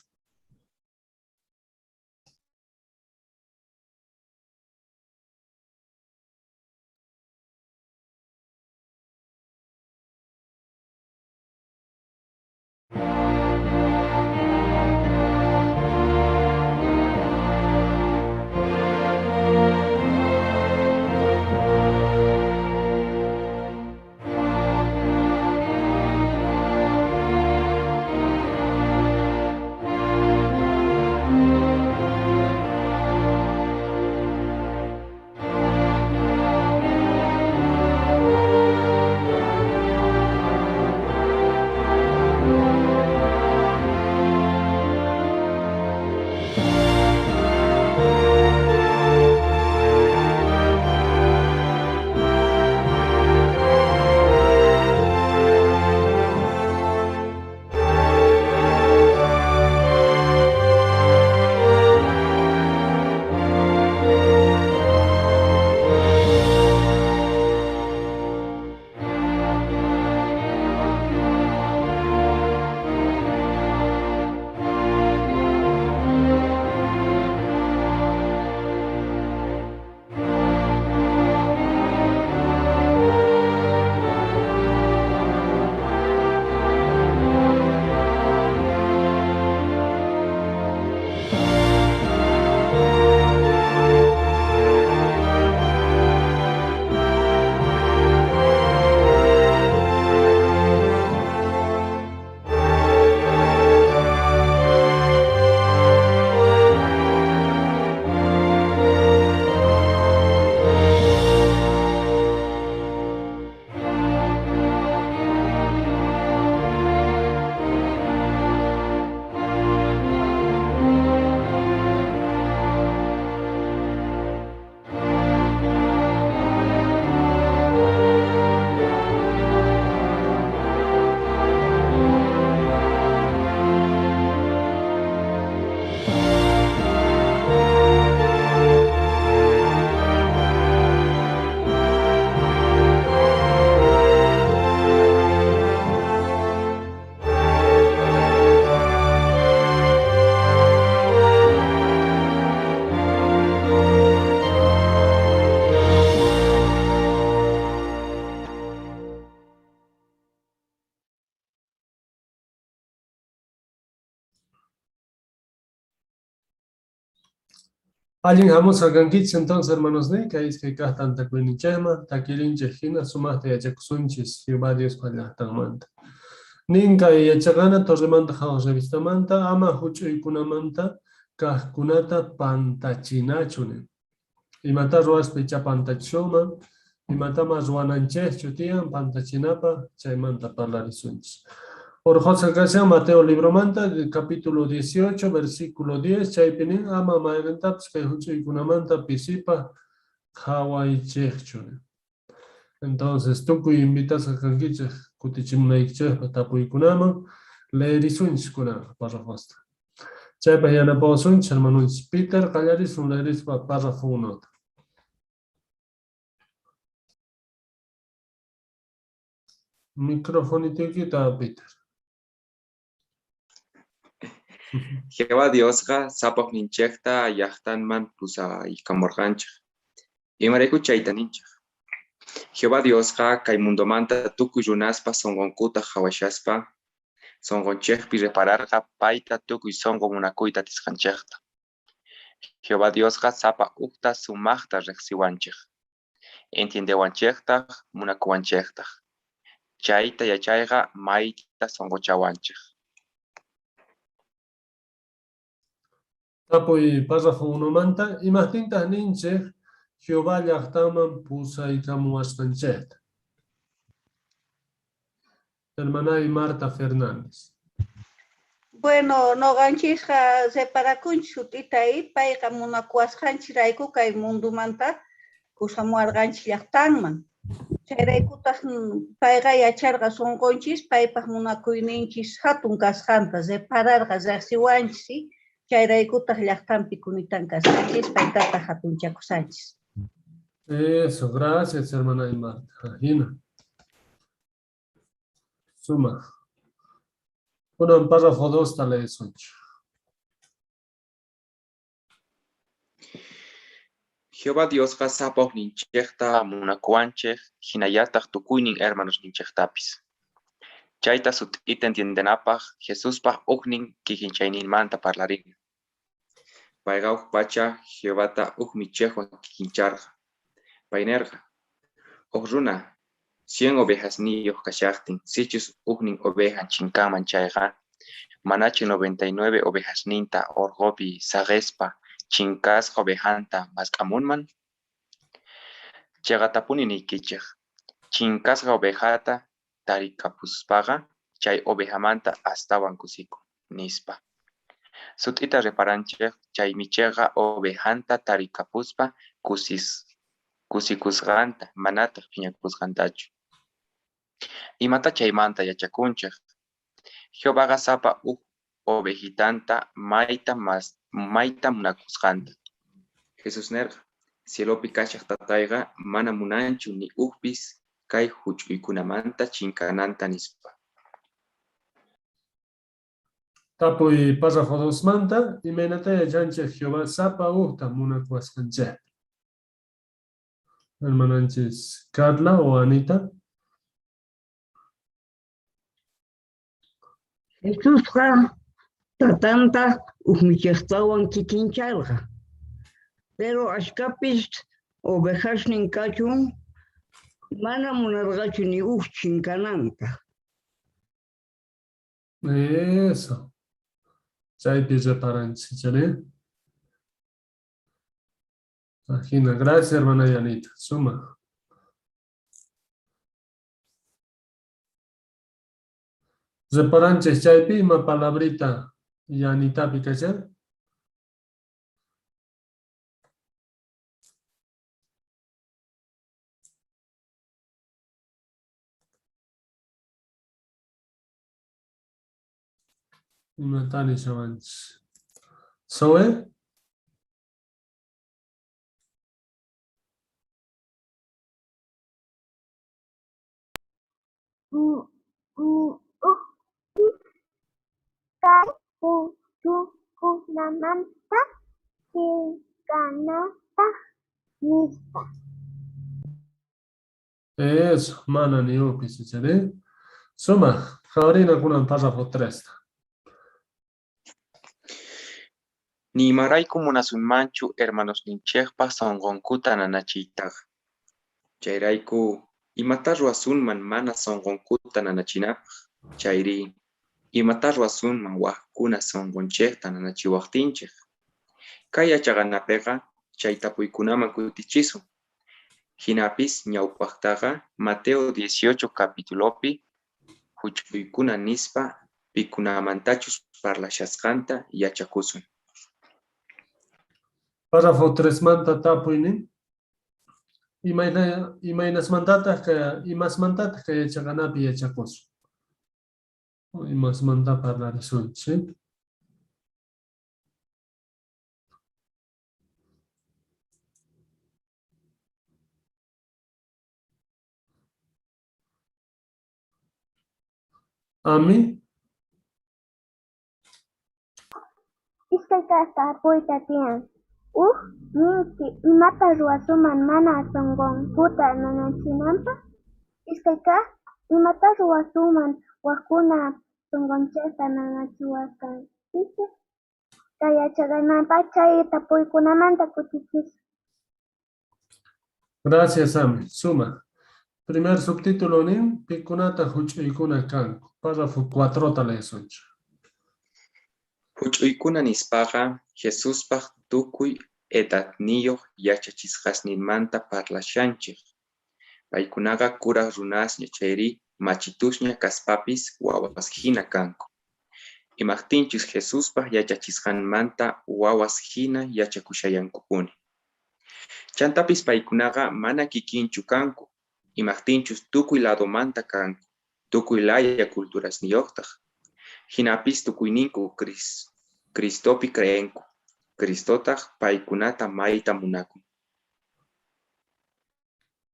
Allin hamusqa kankichis entonces, hermanos ni, kay iskay kaq tantakuyninchikman, takirinchik hina sumaqta yachakusunchis Jehová Diospa llaqtanmanta. Nin kay yachaqana Torremanta Qhawaq revistamanta ama huch'uykunamanta kaqkunata pantachinachu nin. Imata ruwaspa icha pantachisunman, imatama ruwananchikchu tiyan pantachinapaq, chaymanta parlarisunchis. Urqhusqa kashan Mateo libromanta, capítulo 18, versículo 10, chaypi nin ama mayqintapis kay huch'uykunamanta pisipaq qhawaychikchu. Entonces, tukuy invitasqa kankichik kutichimunaykichikpaq tapuykunaman, leerisunchis kunan párrafosta. Chaypaq yanapawasunchis hermanunchis Peter, qallarisun leerispa párrafo 1. Microfonitoykita, Peter. Jehová Diosqa sapaq ninchikta llaqtanman pusaykamurqanchik. Imarayku chayta ninchik? Jehová Diosqa kay mundomanta tukuy runaspa sunqunkuta qhawashaspa sunqunchikpi repararqa payta tukuy sunqu munakuyta atisqanchikta. Jehová Diosqa sapa ukta sumaqta riqsiwanchik, entiendewanchiktaq, munakuwanchiktaq. Chayta yachayqa mayta sunquchawanchik. Tapuy párrafo 1manta, imaqtintaq ninchik Jehová llaqtanman pusaykamuwasqanchikta? Hermanay Marta Fernández. Bueno, noqanchisqa reparakunchis sut'ita payqa munakuwasqanchirayku kay mundumanta pusamuwarqanchis llaqtanman. Chayraykutaq payqa yacharqa sunqunchis paypaq munakuyninchis hatun kasqanta, repararqa riqsiwanchis, chayraykutaq llaqtanpi kunitan kasqanchis, paytataq hatunchakusanchis. Eso, gracias, hermana Marta. Hina. Suma. Kunan párrafo 2 ta leesunchik. Jehová Diosqa sapaq ninchikta munakuwanchik, hinallataq tukuynin hermanos ninchiktapis. Chayta sut'ita entiendenapaq Jesuspaq uknin kikinchayninmanta parlarina. Payqa huk pacha Jehovata huk michiqwan kikincharqa. Pay nirqa, huk runa 100 ovejasniyuq kashaqtin, sichus uknin ovejan chinkanman chayqa, manachu 99 ovejasninta urqupi saqispa chinkasqa ovejanta mask'amunman? Chiqatapuni niykichik, chinkasqa ovejata tarikapuspaqa chay ovejamanta astawan kusikun, nispa. Sut'ita reparanchik chay michiqqa ovejanta tarikapuspa kusikusqanta, manataq phiñakusqantachu. Imata chaymanta yachakunchik? Jehovaqa sapa huk ovejitanta mayta munakusqanta. Jesús nirqa, cielopi kashaq tatayqa mana munanchu ni ukpis kay huch'uykunamanta chinkananta nispa. Tapuy párrafo 2 manta, imaynata yachanchik Jehová sapa ukta munakuwasqanchikta? Hermananchis Carla o Anita. Jesusqa tatanta huk michiqtawan kikincharqa. Pero ashkapis ovejasnin kachun mana munarqachu ni huk chinkananta. Eso. Chaypi reparanchis, ¿chale? Ajina, gracias, hermana Yanita. Suma. Reparanchis chaypi ima palabrita Yanitapi kashan. Imata nishawanchis. Zoe? Kay huch'uykunamanta chinkananpaq nispa. Eso, mana ni upis, ¿sí? Suma, qhawarina kunan párrafo 3. Ni imarayku munasunmanchu hermanosninchejpa sonqonkuta nanachiytaqa. Chayrayku, imatá ruwasunman mana sonqonkuta nanachinapaj? Chayri, imatá ruwasunman wajkuna sonqonchejta nanachiwajtinchej? Kay yachaqanapeqa chay tapuykunaman kutichisun. Jinapis ñawpajtaqa Mateo 18 capitulopi juch'uykuna nispa pikunamantachus parlashasqanta yachakusun. Párrafo 3 manta tapuynin. Imaynasmantataq kay imasmantataq kay yachaqanapi yachakusun? Imasmanta parlarisunchik? Ami. Iskay kaq tapuyta tiyan. Uj ninki imata ruwasunman mana sunqunkuta nanachinapaq. Iskay kaq imata ruwasunman wajkuna sunqunchikta nanachiwaqtinchik. Kay yachaqanapaq chay tapuykunamanta kutichisun. Gracias, Ami. Suma. Primer subtítulo nin, pikunataq juch'uykuna kanku. Párrafo 4 ta leesunchik. Juch'uykuna nispaqa Jesuspaj tukuy edadniyuq yachachisqasninmanta parlashanchej. Paykunaqa kuraj runasña chayri machitusña kaspapis wawas jina kanku. Imajtinchus Jesuspaj yachachisqanmanta wawas jina yachakushallankupuni. Chantapis paykunaqa mana kikinchu kanku, imajtinchus tukuy ladomanta kanku, tukuy laya culturasniyuqtaq. Jinapis tukuyninku Cristopi creenku, Cristotaq paykunata mayta munakun.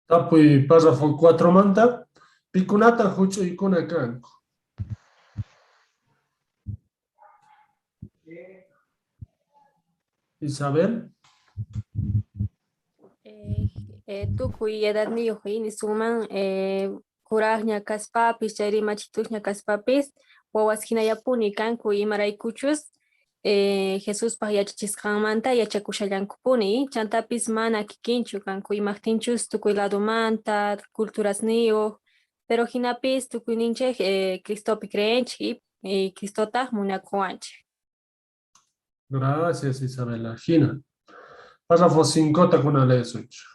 Tapuy párrafo 4 manta, pikunataq juch'uykuna kanku. Isabel. Tukuy edadniyuq nisunman, kuraqña kaspapis chayri machitusña kaspapis wawas jinallapuni kanku, imaraykuchus Jesuspaj yachachisqanmanta yachakushallankupuni, chantapis mana kikinchu kanku, imajtinchus tukuy ladomanta culturasniyuq, pero jinapis tukuyninchej Cristopi creenchej y Cristotaq munakuwanchej. Gracias, Isabela. Gina. Párrafo 5 kuna leesunchik.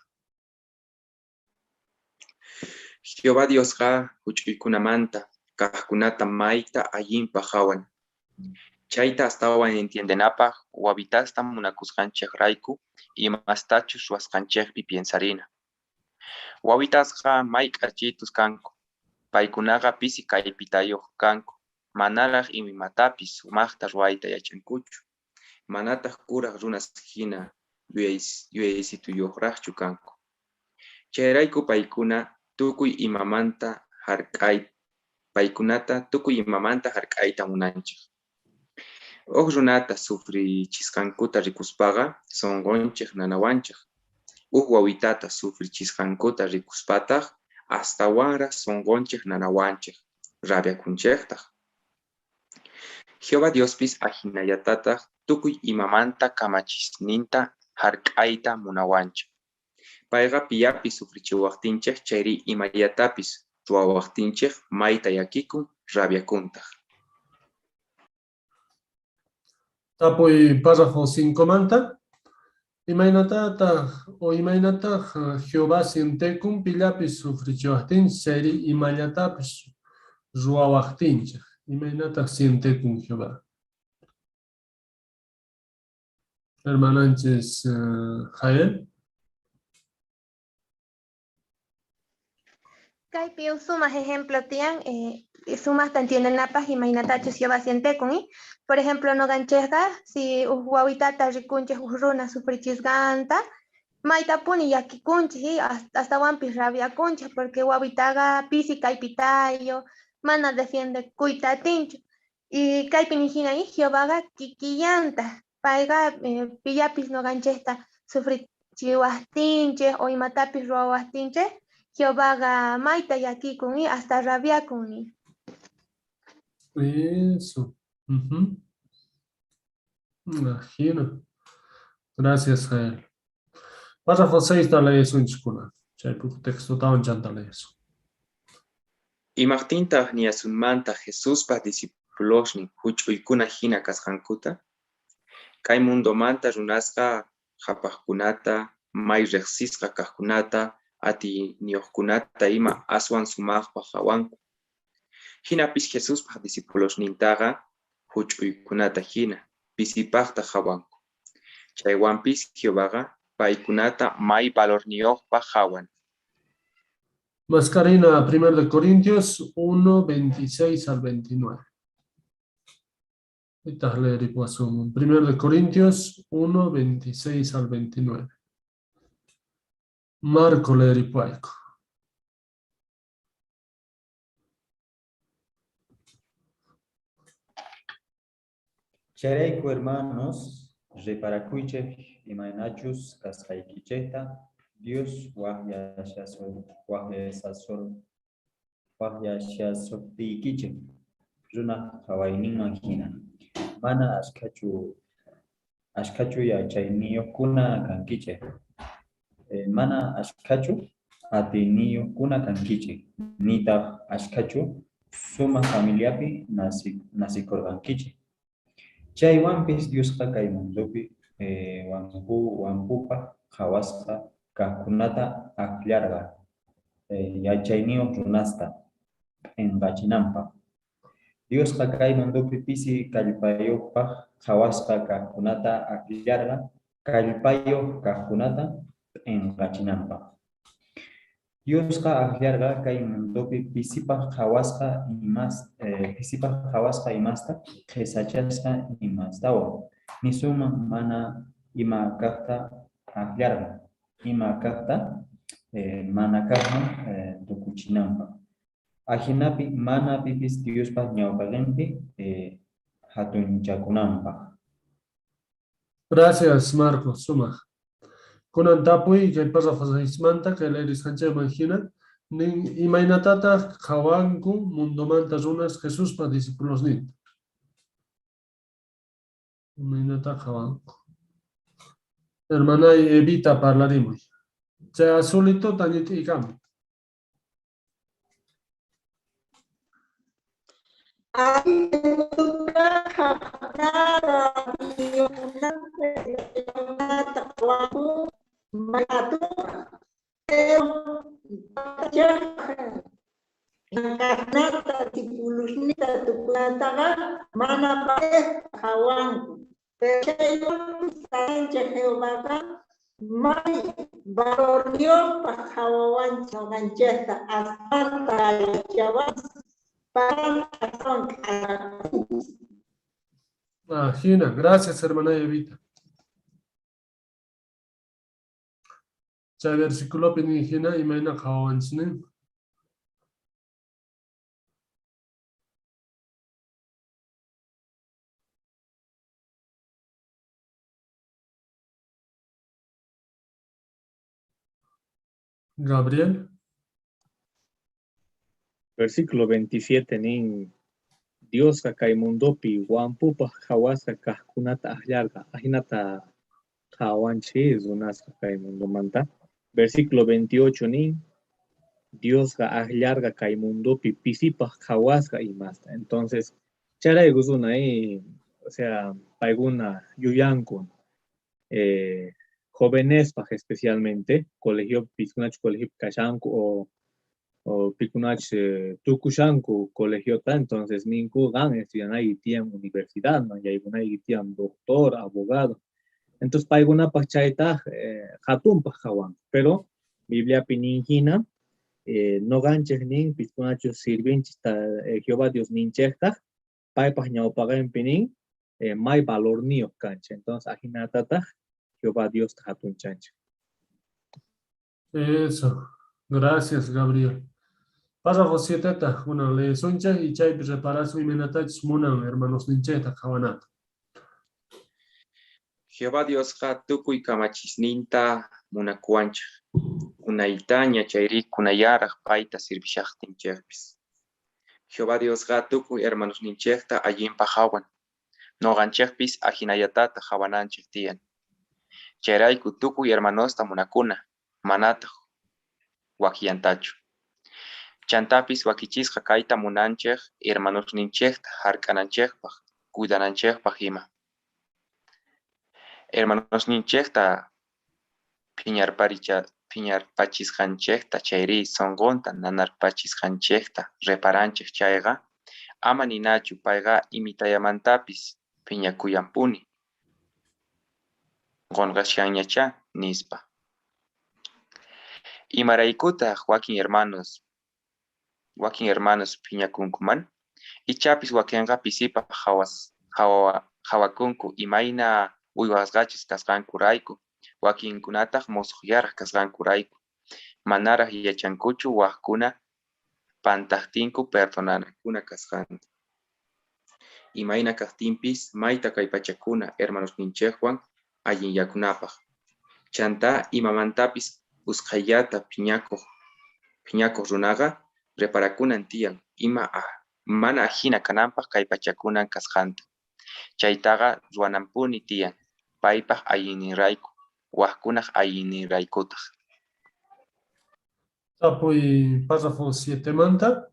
Jehová Diosqa juch'uykunamanta kajkunata mayta allinpaj qhawan. Chayta astawan entiendenapaj wawitasta munakusqanchejrayku imastachus ruwasqanchejpi piensarina. Wawitasqa may k'achitus kanku. Paykunaqa pisi kallpitayuq kanku, manaraj imatapis sumajta ruwayta yachankuchu. Manataq kuraj runas jina yuyaysituyuqraqchu kanku. Chayrayku paykuna tukuy imamanta jark'ay, paykunata tukuy imamanta jark'ayta munanchej. Uj runata sufrichisqankuta rikuspaqa sunqunchej nanawanchej. Uj wawitata sufrichisqankuta rikuspataq astawanraq sunqunchej nanawanchej, rabiakunchejtaq. Jehová Diospis ajinallatataq tukuy imamanta kamachisninta jark'ayta munawanchej. Payqa pillapis sufrichiwajtinchej chayri imallatapis ruwawajtinchej mayta llakikun, rabiakuntaq. Tapuy párrafo 5 manta. Imaynatataq o imaynataq Jehová sientekun pillapis sufrichiwajtinchej chayri imallatapis ruwawajtinchej? Imaynataq sientekun Jehová? Hermananchis Jael. Kaypi uj sumaj ejemplo tiyan, sumajta entiendenapaj imaynatachus Jehová sientekun, Por ejemplo, noqanchejqa si uj wawitata rikunchej uj runa sufrichisqanta, maytapuni llakikunchej, astawanpis rabiakunchej, porque wawitaqa pisi kallpitayo, mana defiendekuyta atinchu. Y kaypi nijina Jehovaqa kikillanta, payqa pillapis noqanchejta sufrichiwajtinchej o imatapis ruwawajtinchej, Jehovaqa mayta llakikun hasta rabiakun. Eso. Imagino. Gracias, Jael. Párrafo 6 ta leesunchik Chay textotawan chanta leesun. Imaqtintaq niyasunmanta Jesuspa discipulosnin huch'uykuna hina kasqankuta? Kay mundomanta runasqa qhapaqkunata, may riqsisqa kaqkunata, atiyniyuqkunata ima aswan sumaqpaq qhawanku. Hinapis Jesuspa discipulosnintaqa huch'uykunata hina pisipaqta qhawanku. Chaywanpis Jehovaqa paykunata may valorniyuqpaq qhawan. Mascarina, 1 de Corintios 1, 26 al 29. Itaq leeripuwasunman. 1 de Corintios 1, 26 al 29. Marco leeripuayku. Chayrayku hermanos, reparakuychej imaynachus kasqaykichejta Dios wajyashasojtiykichej runaj qhawayninman hina. Mana ashkhachu yachayniyojkuna kankichej, mana ashkhachu atiyniyojkuna kankichej, nitaj ashkhachu sumaj familiapi nacikorqankichej. Chaywanpis Diosqa kay mundopi wampupaj qhawasqa kajkunata akllarqa yachayniyoj runasta p'enqachinanpaj. Diosqa kay mundopi pisi kallpayojpaj qhawasqa kajkunata akllarqa kallpayoj kajkunata p'enqachinanpaj. Diosqa akllarqa kay mundopi pisipaj qhawasqa imasta, qhesachasqa imastawan. Nisunman mana ima kajta akllarqa, ima kajta mana kajman tukuchinanpaj. Ajinapi mana pipis Diospaj ñawpaqinpi hatunchakunanpaj. Gracias, Marcos. Sumaq. Kunan tapuy kay párrafo 6manta kay leerisqanchikman hina nin imaynatataq qhawanku mundomanta runas Jesuspa discipulosninta. Imaynata qhawanku. Hermanay Evita parlarimuy. Chay azulitota ñit'iykamuy. Gina, gracias hermana Evita. Chay versículo nin hina imayna qhawawanchis nin. Gabriel. Versículo 27 nin Diosqa kay mundopi wampupaj qhawasqa kajkunata akllarqa ajinata qhawanchis runasqa kay mundomanta. Versículo 28 nin Diosqa akllarqa kay mundopi pisipaj qhawasqa imasta. Entonces, chayrayku runa o sea, paykuna yuyanku jovenespaj especialmente, colegio pikunach colegio kashanku o pikunach tukushanku colegiota, entonces ninku qan estudianayki tiyan universidad, man yaykunayki tiyan doctor, abogado. Entonces paykunapaj chaytaj hatunpaj qhawanku, pero Bibliapi nin hina noqanchej nin pikunachus sirvinchis Jehová Dios ninchejtaj paypaj ñawpaqinpi nin may valorniyuq kanchik. Entonces ajinatataj Jehová Diosta hatunchanchik. Eso. Gracias, Gabriel. Párrafo 7 ta, una leesunchej y chaypi reparasun imaynatachus munan hermanos ninchejta qhawanata. Jehová Diosqa tukuy kamachisninta munakuwanchej. Unaytaña chayri kunallaraj payta sirvishajtinchejpis. Jehová Diosqa tukuy hermanosninchejta allinpaj qhawan. Noqanchejpis ajinallatataj qhawananchej tiyan. Chayrayku tukuy hermanosta munakuna, manataj wakillantachu. Chantapis wakichisqa kayta munanchej hermanosninchejta jark'ananchejpaj, cuidananchejpaj ima. Hermanosninchejta phiñarpachisqanchejta chayri sonqonta nanarpachisqanchejta reparanchej chayqa, ama ninachu payqa imitallamantapis phiñakullanpuni, qunqashanñachá nispa. Imaraykutaq wakin hermanos phiñakunkuman? Ichapis wakenqa pisipaj qhawakunku imayna uywasqachus kasqankurayku, wakinkunataq mosojllaraj kasqankurayku, manaraj yachankuchu wajkuna pantajtinku perdonanakuna kasqanta. Imayna kajtinpis mayta kallpachakuna hermanosninchejwan allinyakunapaj. Chantá imamantapis usqhayllata phiñakoj runaqa reparakunan tiyan ima mana ajina kananpaj kallpachakunan kasqanta. Chaytaqa ruwananpuni tiyan, paypaj allinninrayku, wajkunaj allinninraykutaj. Tapuy párrafo 7 manta.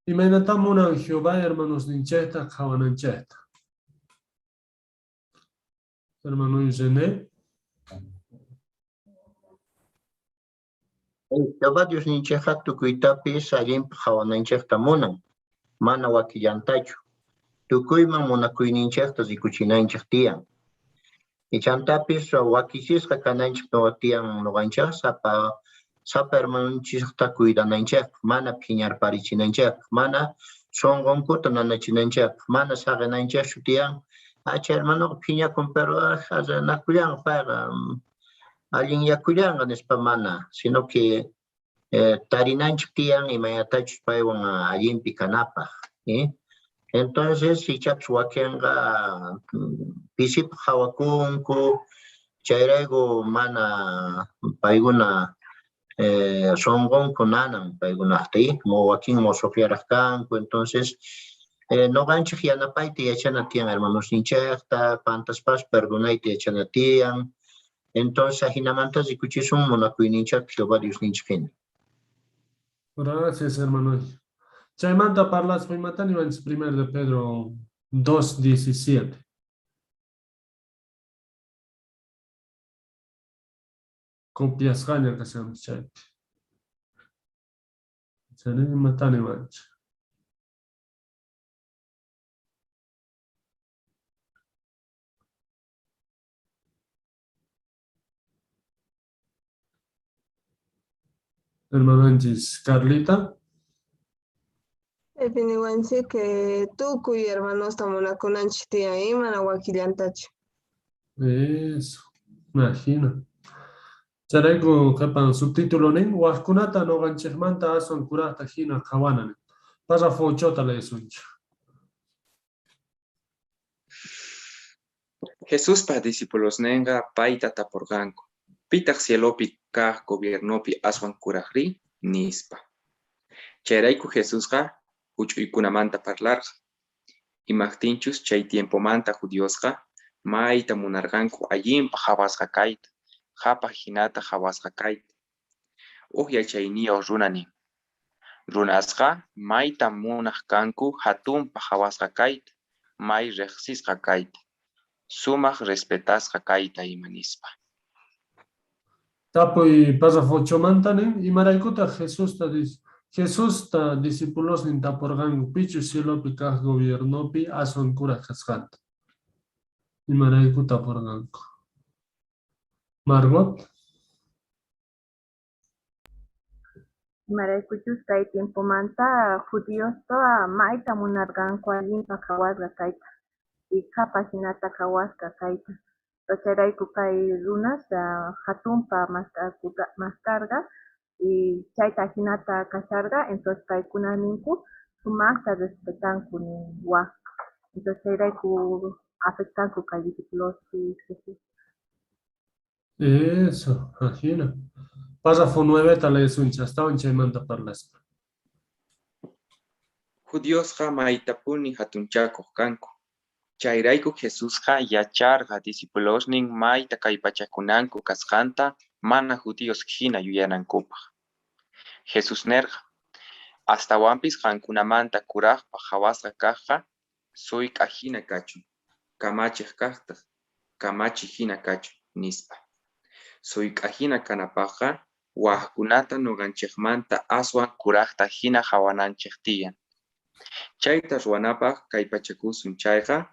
Imaynatá munan Jehová hermanosninchejta qhawananchejta? Hermano René. Jehová Diosninchejqa tukuytapis allinpaj qhawananchejta munan, mana wakillantachu. Tukuyman munakuyninchejta rikuchinanchej tiyan. Chantapis wakichisqa kananchej tiyan noqanchej sapa hermanonchejta cuidananchejpaj, mana phiñarparichinanchejpaj, mana sonqonkuta nanachinanchejpaj, mana saqenanchejchu tiyan. Chay hermanoqa phiñakun, pero nakullanqa payqa, allinyakullanqa nispa mana, sino que tarinanchej tiyan imaynatachus paywan allinpi kanapaj. Entonces, ichapis wakenqa pisipaj qhawakunku, chayrayku mana paykuna sonqonku nanan paykunajta, wakin mosojllaraj kanku. Entonces, noqanchej yanapayta yachana tiyan hermanosninchejta, pantaspas perdonayta yachana tiyan. Entonces, ajinamanta rikuchisun munakuyninchejta Jehová Diosninchej hina. Gracias, hermano. Chaymanta parlaspa imata niwanchis 1 de Pedro 2:17. Copiasqaña kashanpis chaypi. Chayri imata niwanchis? Hermananchis Carlita. Chaypi niwanchik que tukuy hermanosta munakunanchik tiyan, mana wakillantachu. Eso, imagino. Chayrayku qhipan subtítulo nin, wajkunata noqanchejmanta aswan kurajta hina qhawana nin. Párrafo 8 leesunchik. Jesuspa discipulosnenqa payta tapurqanku, pitaq cielopi kaq gobiernopi aswan kurajri? Nispa. Chayrayku Jesusqa huch'uykunamanta parlarqa. Imajtinchus chay tiempomanta judiosqa mayta munarqanku allinpaj qhawasqa kayta, qhapaj hinata qhawasqa kayta. Uj yachayniyuq runa nin, runasqa mayta munaq kanku hatunpaj qhawasqa kayta, may riqsisqa kayta, sumaq respetasqa kayta ima nispa. Tapuy párrafo 8 manta nin, imaraykutaq Jesusta discipulosnin tapurqanku pichus cielopi kaq gobiernopi aswan kuraj kasqanta? Imarayku tapurqanku? Margot. Imaraykuchus kay tiempomanta judiosta mayta munarqanku allinpaj qhawasqa kayta y qhapaj hinata qhawasqa kayta. Chayrayku kay runas hatunpa maskarqa y chayta hinata kasharqa, entonces paykuna ninku sumaqta respetanku nin waj. Entonces chayrayku afectanku kay discípulos Jesús. Eso, ajina. Párrafo 9 leesunchik, astawan chaymanta parlaspa. Judiosqa maytapuni hatunchakuq kanku. Chayrayku Jesusqa yacharqa discipulosnin mayta kallpachakunanku kasqanta mana judíos jina yuyanankupaj. Jesús nerqa: Astawanpis qankunamanta kurajpaj qhawasqa kajqa sullk'a jina kachun, kamachej kajtaj kamachi jina kachun, nispa. Sullk'a jina kanapajqa wajkunata noqanchejmanta aswan kurajta jina qhawananchej tiyan. Chayta ruwanapaj kallpachakusun chayqa,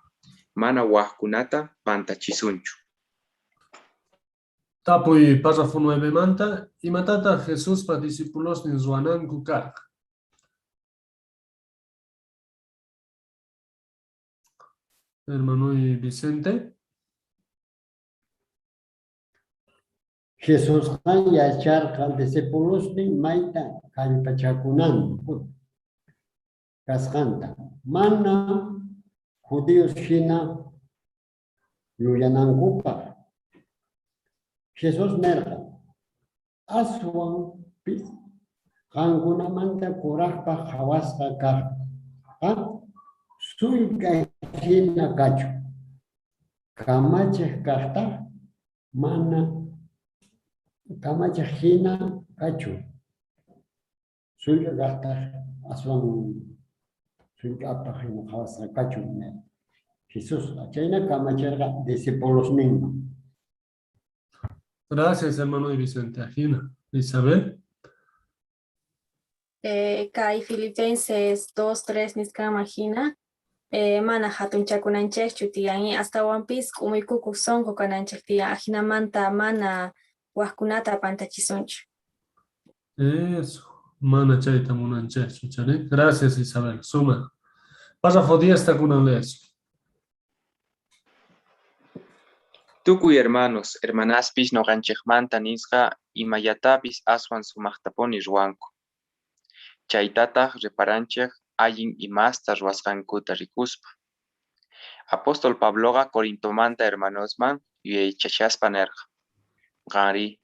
mana wajkunata pantachisunchu. Tapuy párrafo 9 manta, imatataq Jesuspa discipulosnin ruwananku karqa? Hermano Vicente. Jesusqa yacharqa discipulosnin mayta kallpachakunanku kasqanta, mana judíos hina yuyanankupaq. Jesús nerqa, aswanpis qankunamanta kurajpaj qhawasqa kajqa sullk'a hina kachun, kamachej kajtaj mana kamachej hina kachun, sullk'a kajtaj aswan sullk'apaj hina qhawasqa kachun nerqa. Jesús chayna kamacherqa discipulosninman. Gracias, hermano Vicente. Ajina. Isabel. Kay Filipenses 2, 3 nisqanman hina mana hatunchakunanchikchu tiyan, astawanpis k'umuykukuq sunqu kananchik tiyan, ajinamanta mana wajkunata pantachisunchu. Eso, mana chayta munanchikchu, chari. Gracias, Isabel. Suma. Párrafo 10 kunan lees. Tukuy hermanos, hermanaspis noqanchejmanta nisqa imallatapis aswan sumajtapuni ruwanku. Chaytataj reparanchej allin imasta ruwasqankuta rikuspa. Apóstol Pabloqa Corintomanta hermanosman yuyaychashaspa nerqa: Qanri,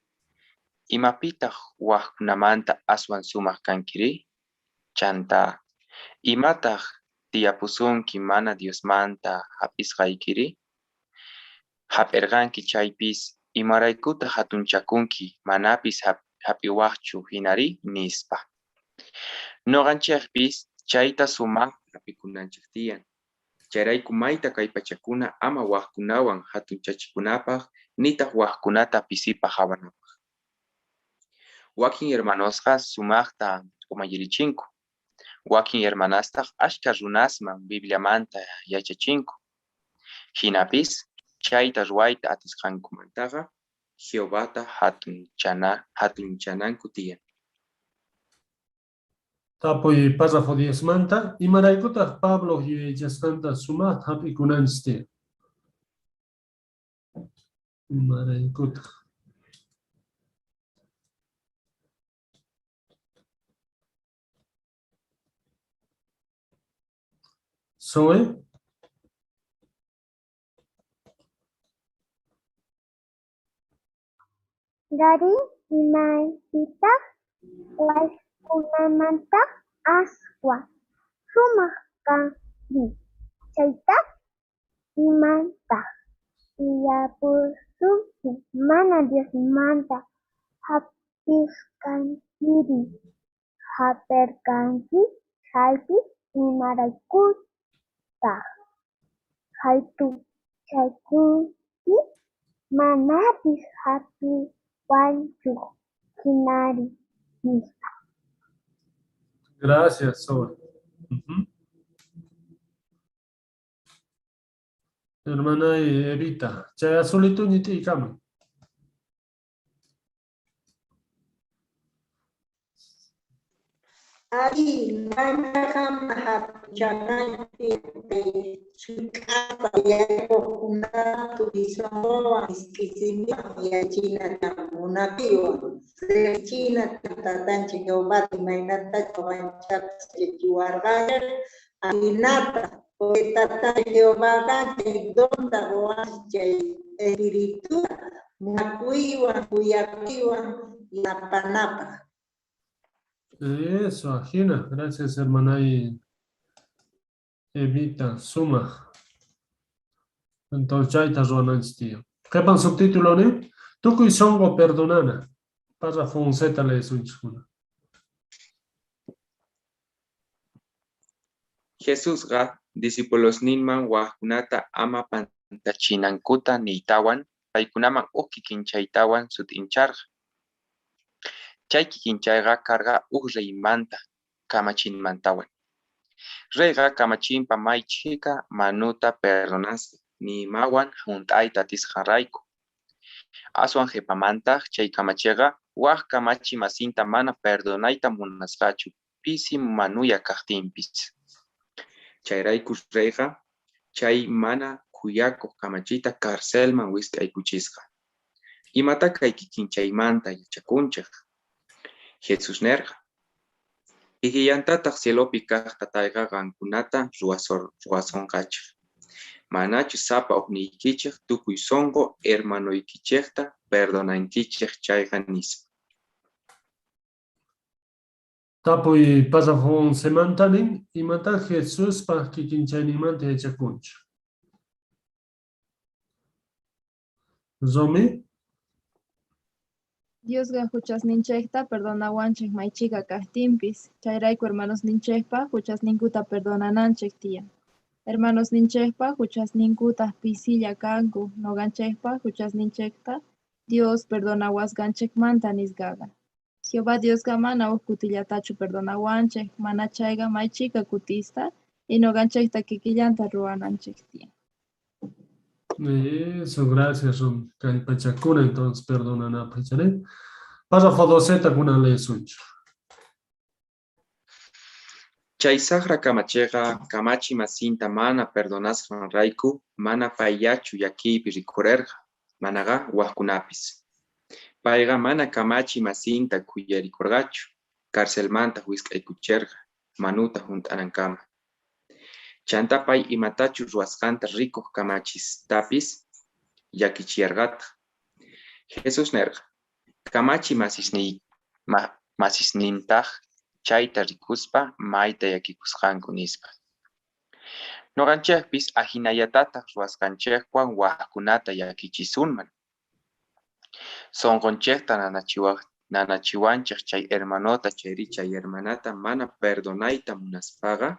imapitaq wajkunamanta aswan sumaq kankiri? Chanta, imataq tiyapusunki mana Diosmanta hap'isqaykiri? Hap'irqanki chaypis, imaraykutaq hatunchakunki manapis hap'iwaqchu hinari? Nispa. Noqanchejpis chayta sumaqta hap'ikunanchej tiyan. Chayrayku mayta kallpachakuna ama wajkunawan hatunchachikunapaj nitaq wajkunata pisipaj qhawanapaj. Wakin hermanosqa sumaqta umallirichinku. Wakin hermanastaq ashkha runasman Bibliamanta yachachinku. Jinapis chayta ruwayta atisqankumantaqa Jehovata hatunchananku tiyan. Tapuy párrafo 10 manta, imaraykutaq Pablo yuyaychasqanta sumaqta hap'ikunanchis tiyan? Imaraykutaq? Zoe. Gary imapitaq wajkunamanta aswan sumaq kanki chaytaq imataq tiyapusunki mana Diosmanta hap'isqaykiri? Hap'irqanki chaypis imaraykutaq hatunchakunki manapis hap'iwanchu hinari, nispa. Gracias, Zoe. Hermana Evita, chay azulito ñit'iykama. Ari, mana hatunchananchik sullk'ata yaykuqkunata tukuy iskay yachinata munakuywan riqsichina tatanchik Jehová imaynatachus ñuqanchiktapas yachachiwarqanchik ajinata porque tata Jehovaqa chay donta quwanchik chay espirituta munakuywan khuyakuywan yanapanapaq. Eso, ajina. Gracias, hermana Evita. Suma. Entonces chayta ruwananchis tiyan. Qhipan subtítulo nin, tukuy sunqu perdonana. Párrafo 11 leesunchiskuna. Jesusqa discipulosninman wajkunata ama pantachinankuta niytawan, paykunaman uj kikinchaytawan sut'incharqa. Chay kikinchayqa karqa uj reymanta, kamachinmantawan. Reyqa kamachinpa may chhika manuta perdonasqa, ni imawan junt'ayta atisqanrayku. Aswan qhipamantaq chay kamachiqa waj kamachi masinta mana perdonayta munasqachu, pisi manuya kaqtinpis. Chayrayku reyqa chay mana khuyakuq kamachita carcelman wisq'aykuchisqa. Imatá kay kikinchaymanta yachakunchik? Jesús nerqa: Kikillantataq cielopi kaq Tatayqa qankunata ruwasonqachej. Manachu sapa ujniykichej tukuy sonqo hermanoykichejta perdonankichej chayqa, nispa. Tapuy párrafo 11 manta nin, imatá Jesuspa kikinchayninmanta yachakunchik? Romy. Diosqa huchasninchikta perdonawanchik maychika kaqtinpis, chayrayku hermanosninchikpa huchasninkuta perdonananchik tiyan. Hermanosninchikpa huchasninkutaq pisilla kanku, nuqanchikpa huchasninchikta Dios perdonawasqanchikmanta nisqaqa. Jehová Diosqa mana huk kutillatachu perdonawanchik, mana chayqa maychika kutista y nuqanchikta kikillanta ruwananchik tiyan. Eso, gracias, Romy. Kallpachakuna entonces perdonanapaq, chari. Párrafo 12 kuna leesunchik. Chay saqra kamachiqa kamachi masinta mana perdonasqanrayku mana payllachu llakiypi rikhurerqa, manaqa wajkunapis. Payqa mana kamachi masinta khuyarikurqachu, carcelmanta wisq'aykucherqa, manuta junt'anankama. Chantá pay imatachus ruwasqanta rikuq kamachistapis llakichiyarqataq. Jesús nerqa: Kamachi masisnintaq chayta rikuspa mayta llakikusqanku, nispa. Nuqanchikpis ajinallatataq ruwasqanchikwan wajkunata llakichisunman. Sunqunchikta nanachiwanchik chay hermanota chayri chay hermanata mana perdonayta munaspaqa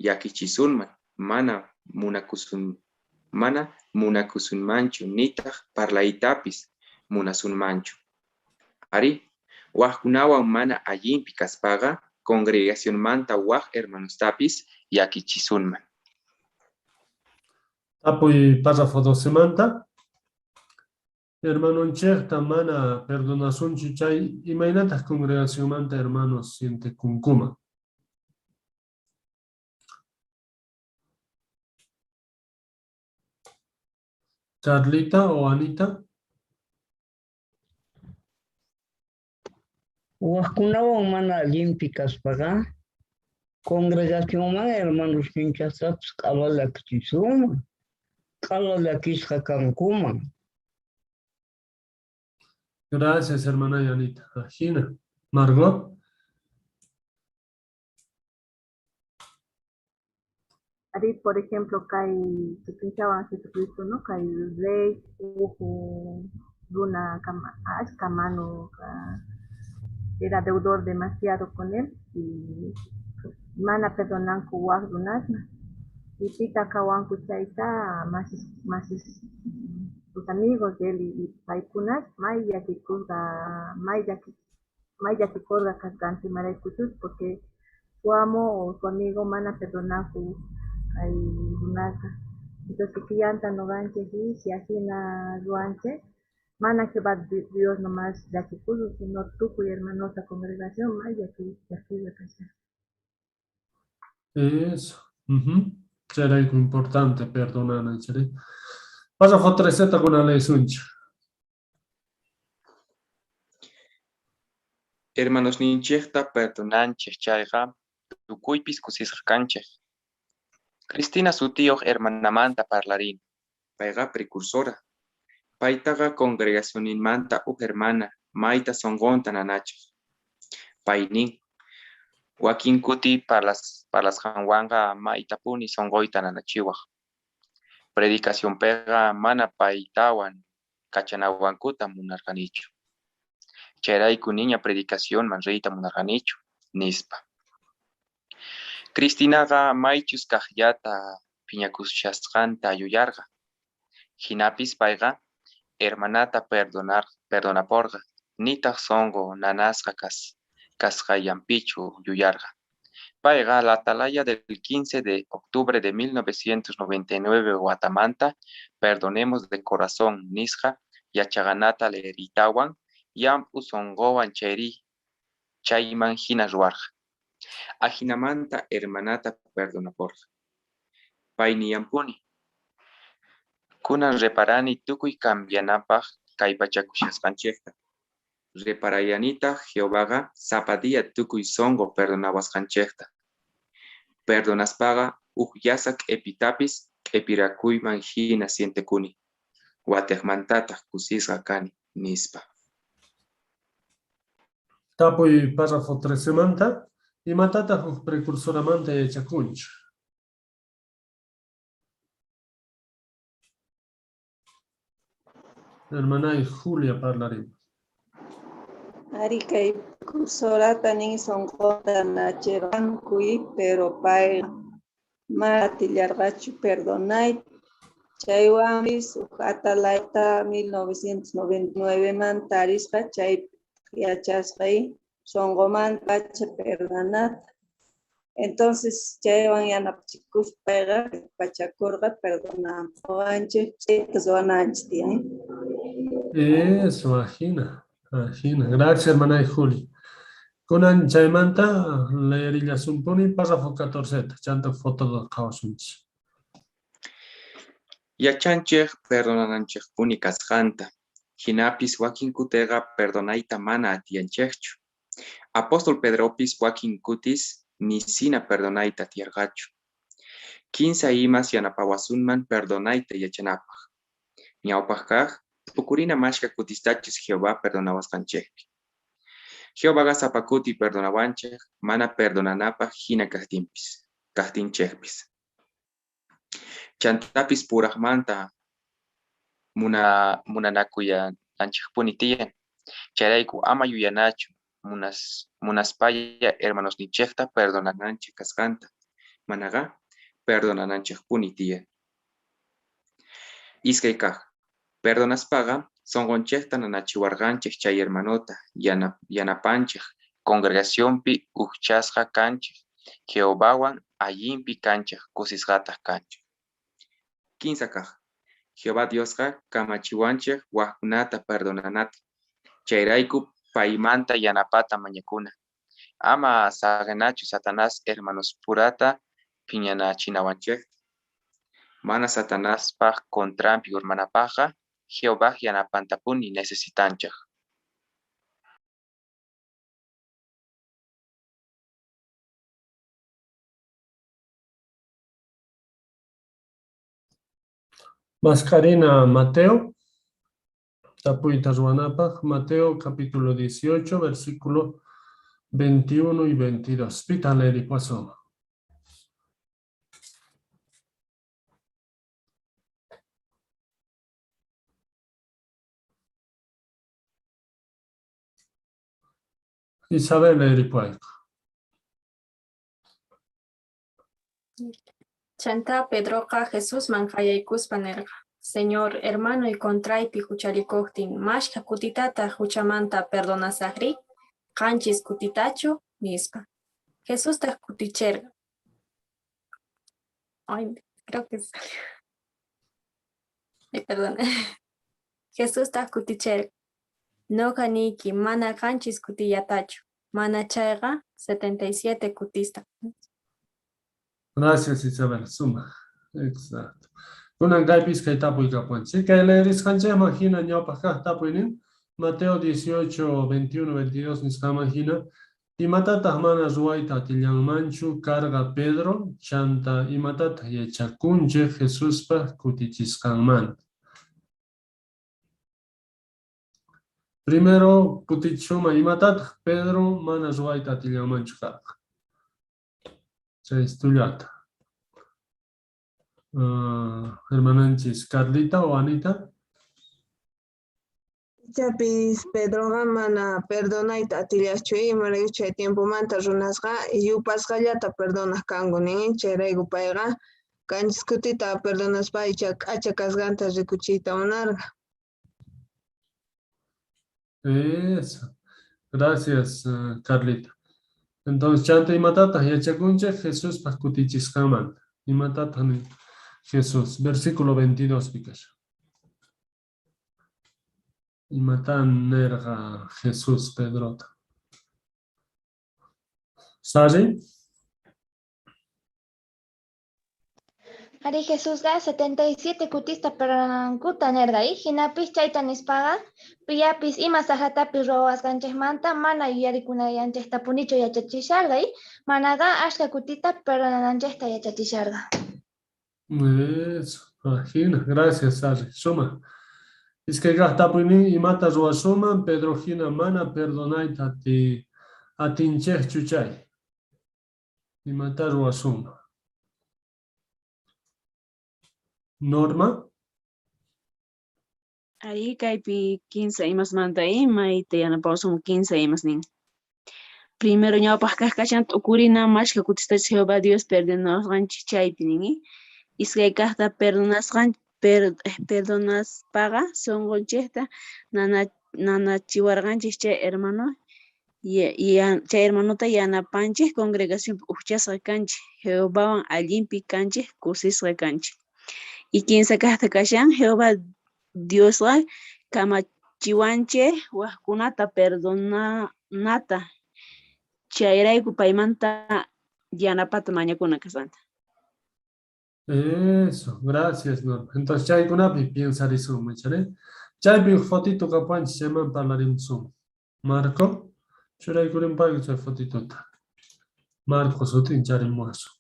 llakichisunman, mana munakusunmanchu nitaq parlaytapis munasunmanchu. Ari, wajkunawan mana allinpi kaspaqa congregacionmanta waj hermanostapis llakichisunman. Tapuy párrafo 12 manta. Hermanonchikta mana perdonasunchu chay, imaynataq congregacionmanta hermanos sientekunkuma? Carlita o Anita. Wajkunawan mana allinpi kaspaqa congregacionman hermanos ninchaqtapis q'ala llakichisunman, q'ala llakisqa kankuman. Gracias, hermana Anita. Gina. Margot. Ari, por ejemplo, kay kikinchawan Jesucristo, ¿no? Kay rey, uhu, runa, ashka manu, era deudor demasiado con él y mana perdonanku waj runasma. Y pita kawanku chayta, más sus amigos de él y paykunas, may llakikurqa, may llakikurqa kasqanku imaraykuchus, porque su amo o su amigo mana perdonanku kay runata. Entonces kikillanta nuqanchik y si ajina ruwanchik, mana Jehová Dios nomás llakikusun, sino tukuy hermanosa congregación may llakisqa kashan. Eso. Chayrayku importante perdonana, chari. Párrafo 13 kuna leesunchik. Hermanosninchikta perdonanchik chayqa tukuypis kusisqa kanchik. Cristina sutiyuq hermanamanta parlarin, payqa precursora. Paytaqa congregacionninmanta uj hermana mayta sunqunta nanachiq. Paynin wakin kuti parlasqanwanqa maytapuni sunquyta nanachiwaq. Predicacionpiqa mana paytawan kachanawankuta munarqanichu. Chayrayku niña predicacionman riyta munarqanichu, nispa. Cristinaqa maychus kaqllata phiñakushasqanta yuyarqa. Jinapis payqa hermanata perdonaporqa, nitaq sunqu nanasqa kasqallanpichu yuyarqa. Payqa La Atalaya del 15 de octubre de 1999 watamanta Perdonemos de corazón nisqa yachaqanata leeriytawan llamp'u sunquwan chayri chayman jina ruwarqa. Ajinamanta hermanata perdonaporqa. Pay niyanpuni: Kunan reparani tukuy cambianapaq kallpachakushasqanchikta. Reparallanitaq Jehovaqa sapa día tukuy sunqu perdonawasqanchikta. Perdonaspaqa uj llasa q'ipitapis q'ipirakuyman jina sientekuni, watiqmantataq kusisqa kani, nispa. Tapuy párrafo 13 manta, imatataq huk precursoramanta yachakunchik? Hermanay Julia parlarin. Ari kay precursorata nin sunqunta nanachirqanku, pero pay mana atillarqachu perdonayta. Chaywanpis huk Atalayata 1999 man tarisqa chaypi yachasqay sunqumanta pacha perdonanata. Entonces chaywan yanapachikuspa payqa kallpachakurqa perdonanpaq. Chayta ruwananchik tiyan. Eso, ajina, ajina. Gracias, hermana Juli. Kunan chaymanta leerillasumpuni párrafo 14, chanta foto qhawasunchik. Yachanchik perdonananchikpuni kasqanta, jinapis wakin kutiqa perdonayta mana atiyanchikchu. Apóstol Pedropis wakin kutis nisina perdonayta atiyarqachu. Kinsa imas yanapawasunman perdonayta yachanapaq. Ñawpaq kaq, t'ukurina mashkha kutistachus Jehová perdonawasqanchikpi. Jehovaqa sapa kuti perdonawanchik mana perdonanapaq jina kaqtinchikpis. Chantapis puraqmanta munanakuyananchikpuni tiyan. Chayrayku ama yuyanachu munaspalla hermanosninchikta perdonananchik kasqanta, manaqa perdonananchikpuni tiyan. Iskay kaq, perdonaspaqa sunqunchikta nanachiwarqanchik chay hermanota yanapanchik congregacionpi ujchasqa kanchik, Jehovawan allinpi kanchik, kusisqataq kanchik. Kinsa kaq, Jehová Diosqa kamachiwanchik wajkunata perdonanata, chayrayku paymanta yanapata mañakuna. Ama saqinachu Satanás hermanospurata phiñanachinawanchikta. Mana Satanaspaq contranpi urmanapaqqa Jehová yanapantapuni necesitanchik. Mascarina Mateo, tapuyta ruwanapaq, Mateo capítulo 18, versículo 21 y 22. Pita leeripuwasun. Isabel leeripuwayku. Chantá Pedroqa Jesusman qayaykuspa nirqa: Señor, hermanoy contraypi juchallikojtin, mashkha kutitataq juchamanta perdonasajri? Qanchis kutitachu? Nispa. Jesustaq kuticherqa. Ay, creo que es. Ay, perdón. Jesustaq kuticherqa. Noqa niyki, mana qanchis kutillatachu, mana chayqa 77 kutista. Gracias, Isabel. Suma. Exacto. Kunan kaypi iskay tapuy kapuwanchik. Kay leerisqanchikman hina ñawpaq kaq tapuynin Mateo 18, 21, 22 nisqanman hina imatataq mana ruwayta atillanmanchu karqa Pedro chanta imatataq yachakunchik Jesuspa kutichisqanmanta. Primero kutichuma imatataq Pedro mana ruwayta atillanmanchu karqa. Chay estullata. Ah, hermananchis, Carlita o Anita. Ichapis Pedroqa mana perdonayta atillaqchu, imarayku chay tiempomanta runasqa yupasqallata perdonaq kanku nin, chayrayku payqa qanchis kutita perdonaspa icha k'acha kasqanta rikuchiyta munarqa. Eso. Gracias, Carlita. Entonces, chanta imatataq yachakunchik Jesuspaq kutichisqanmanta. Imatataq nin Jesús? Versículo 22 pi kashan. Imata nerqa Jesús Pedrota? Sari? Arí, Jesusqa 77 kutista perdonanankuta nerqa, y jinapis chayta nispaqa pillapis ima sajratapis ruwawasqanchikmanta mana yuyarikunallanchiktapunichu yachachisharqa, y manaqa ashkha kutita perdonananchikta yachachisharqa. Eso, ajina, gracias, Sari. Suma. Iskay kaq tapuynin imata ruwasunman Pedro hina mana perdonayta atinchikchu chay. Imata ruwasunman. Norma. Arí, kaypi kinsa imasmanta imayta yanapawasunman kinsa imas nin. Primero ñawpaq kaq kashan t'ukurina mashkha kutistachus Jehová Dios perdonawasqanchik chaypi nin. Iskay kaqta perdonaspaqa sunqunchikta nanachiwarqanchik chay hermano chay hermanota yanapanchik congregacionpi ujchasqa kanchik, Jehovawan allinpi kanchik, kusisqa kanchik. Y kinsa kaqta kashan Jehová Diosqa kamachiwanchik wajkunata perdonanata, chayrayku paymanta yanapata mañakuna kasqanta. Eso, gracias, Norma. Entonces, chaykunapi piensarisunman, chari. Chaypi uj fotito kapuwanchik, chayman parlarimusun. Marco, churaykurinpayku chay fotitota. Marco sut'incharimuwasun.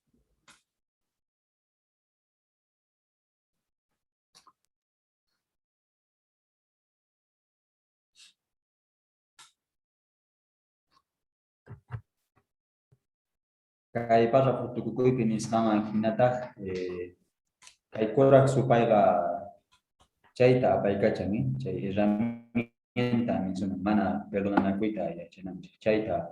Kay párrafo tukukuypi nisqanman hinataq kay kuraq supayqa chayta apaykachan, chay herramienta nisunman, mana perdonanakuyta yachananchik, chayta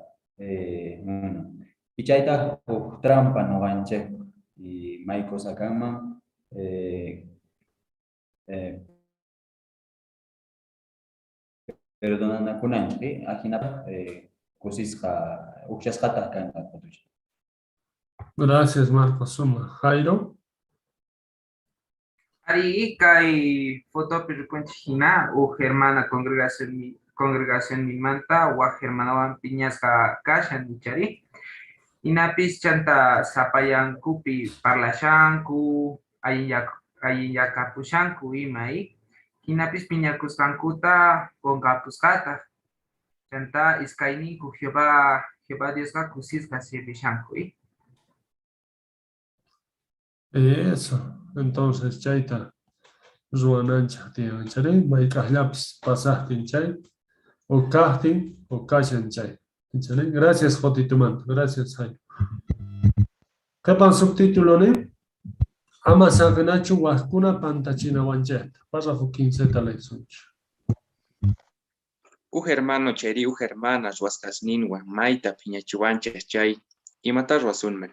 munan. Y chaytaq huk trampa noqanchikpaq, y may cosa kanman perdonanakunanchik, ajinapaq kusisqa ujchasqataq kanqa. Gracias, Marcos. Suma. Jairo. Ari, kay fotopi rikunchik hina uj hermana congregación manta waj hermanawan piñasqa kashan ichari. Hinapis chanta sapayankupi parlashanku, allinyakapushanku ima, hinapis piñakusqankuta qunqapusqataq. Chanta iskayninku Jehová Diosqa kusisqa sirvishanku. Eso, entonces chayta ruwananchik tiyan, chari mayk'aqllapis pasaqtin chay, o kaqtin o kashan chay. Chari, gracias fotitumanta, gracias Jairo. Qhipan subtítulo nin, ama saqinachu wajkuna pantachinawanchikta. Párrafo 15 ta leysunchik. Uj hermano chayri uj hermana ruwasqasninwan mayta phiñachiwanchik chay, imata ruwasunman?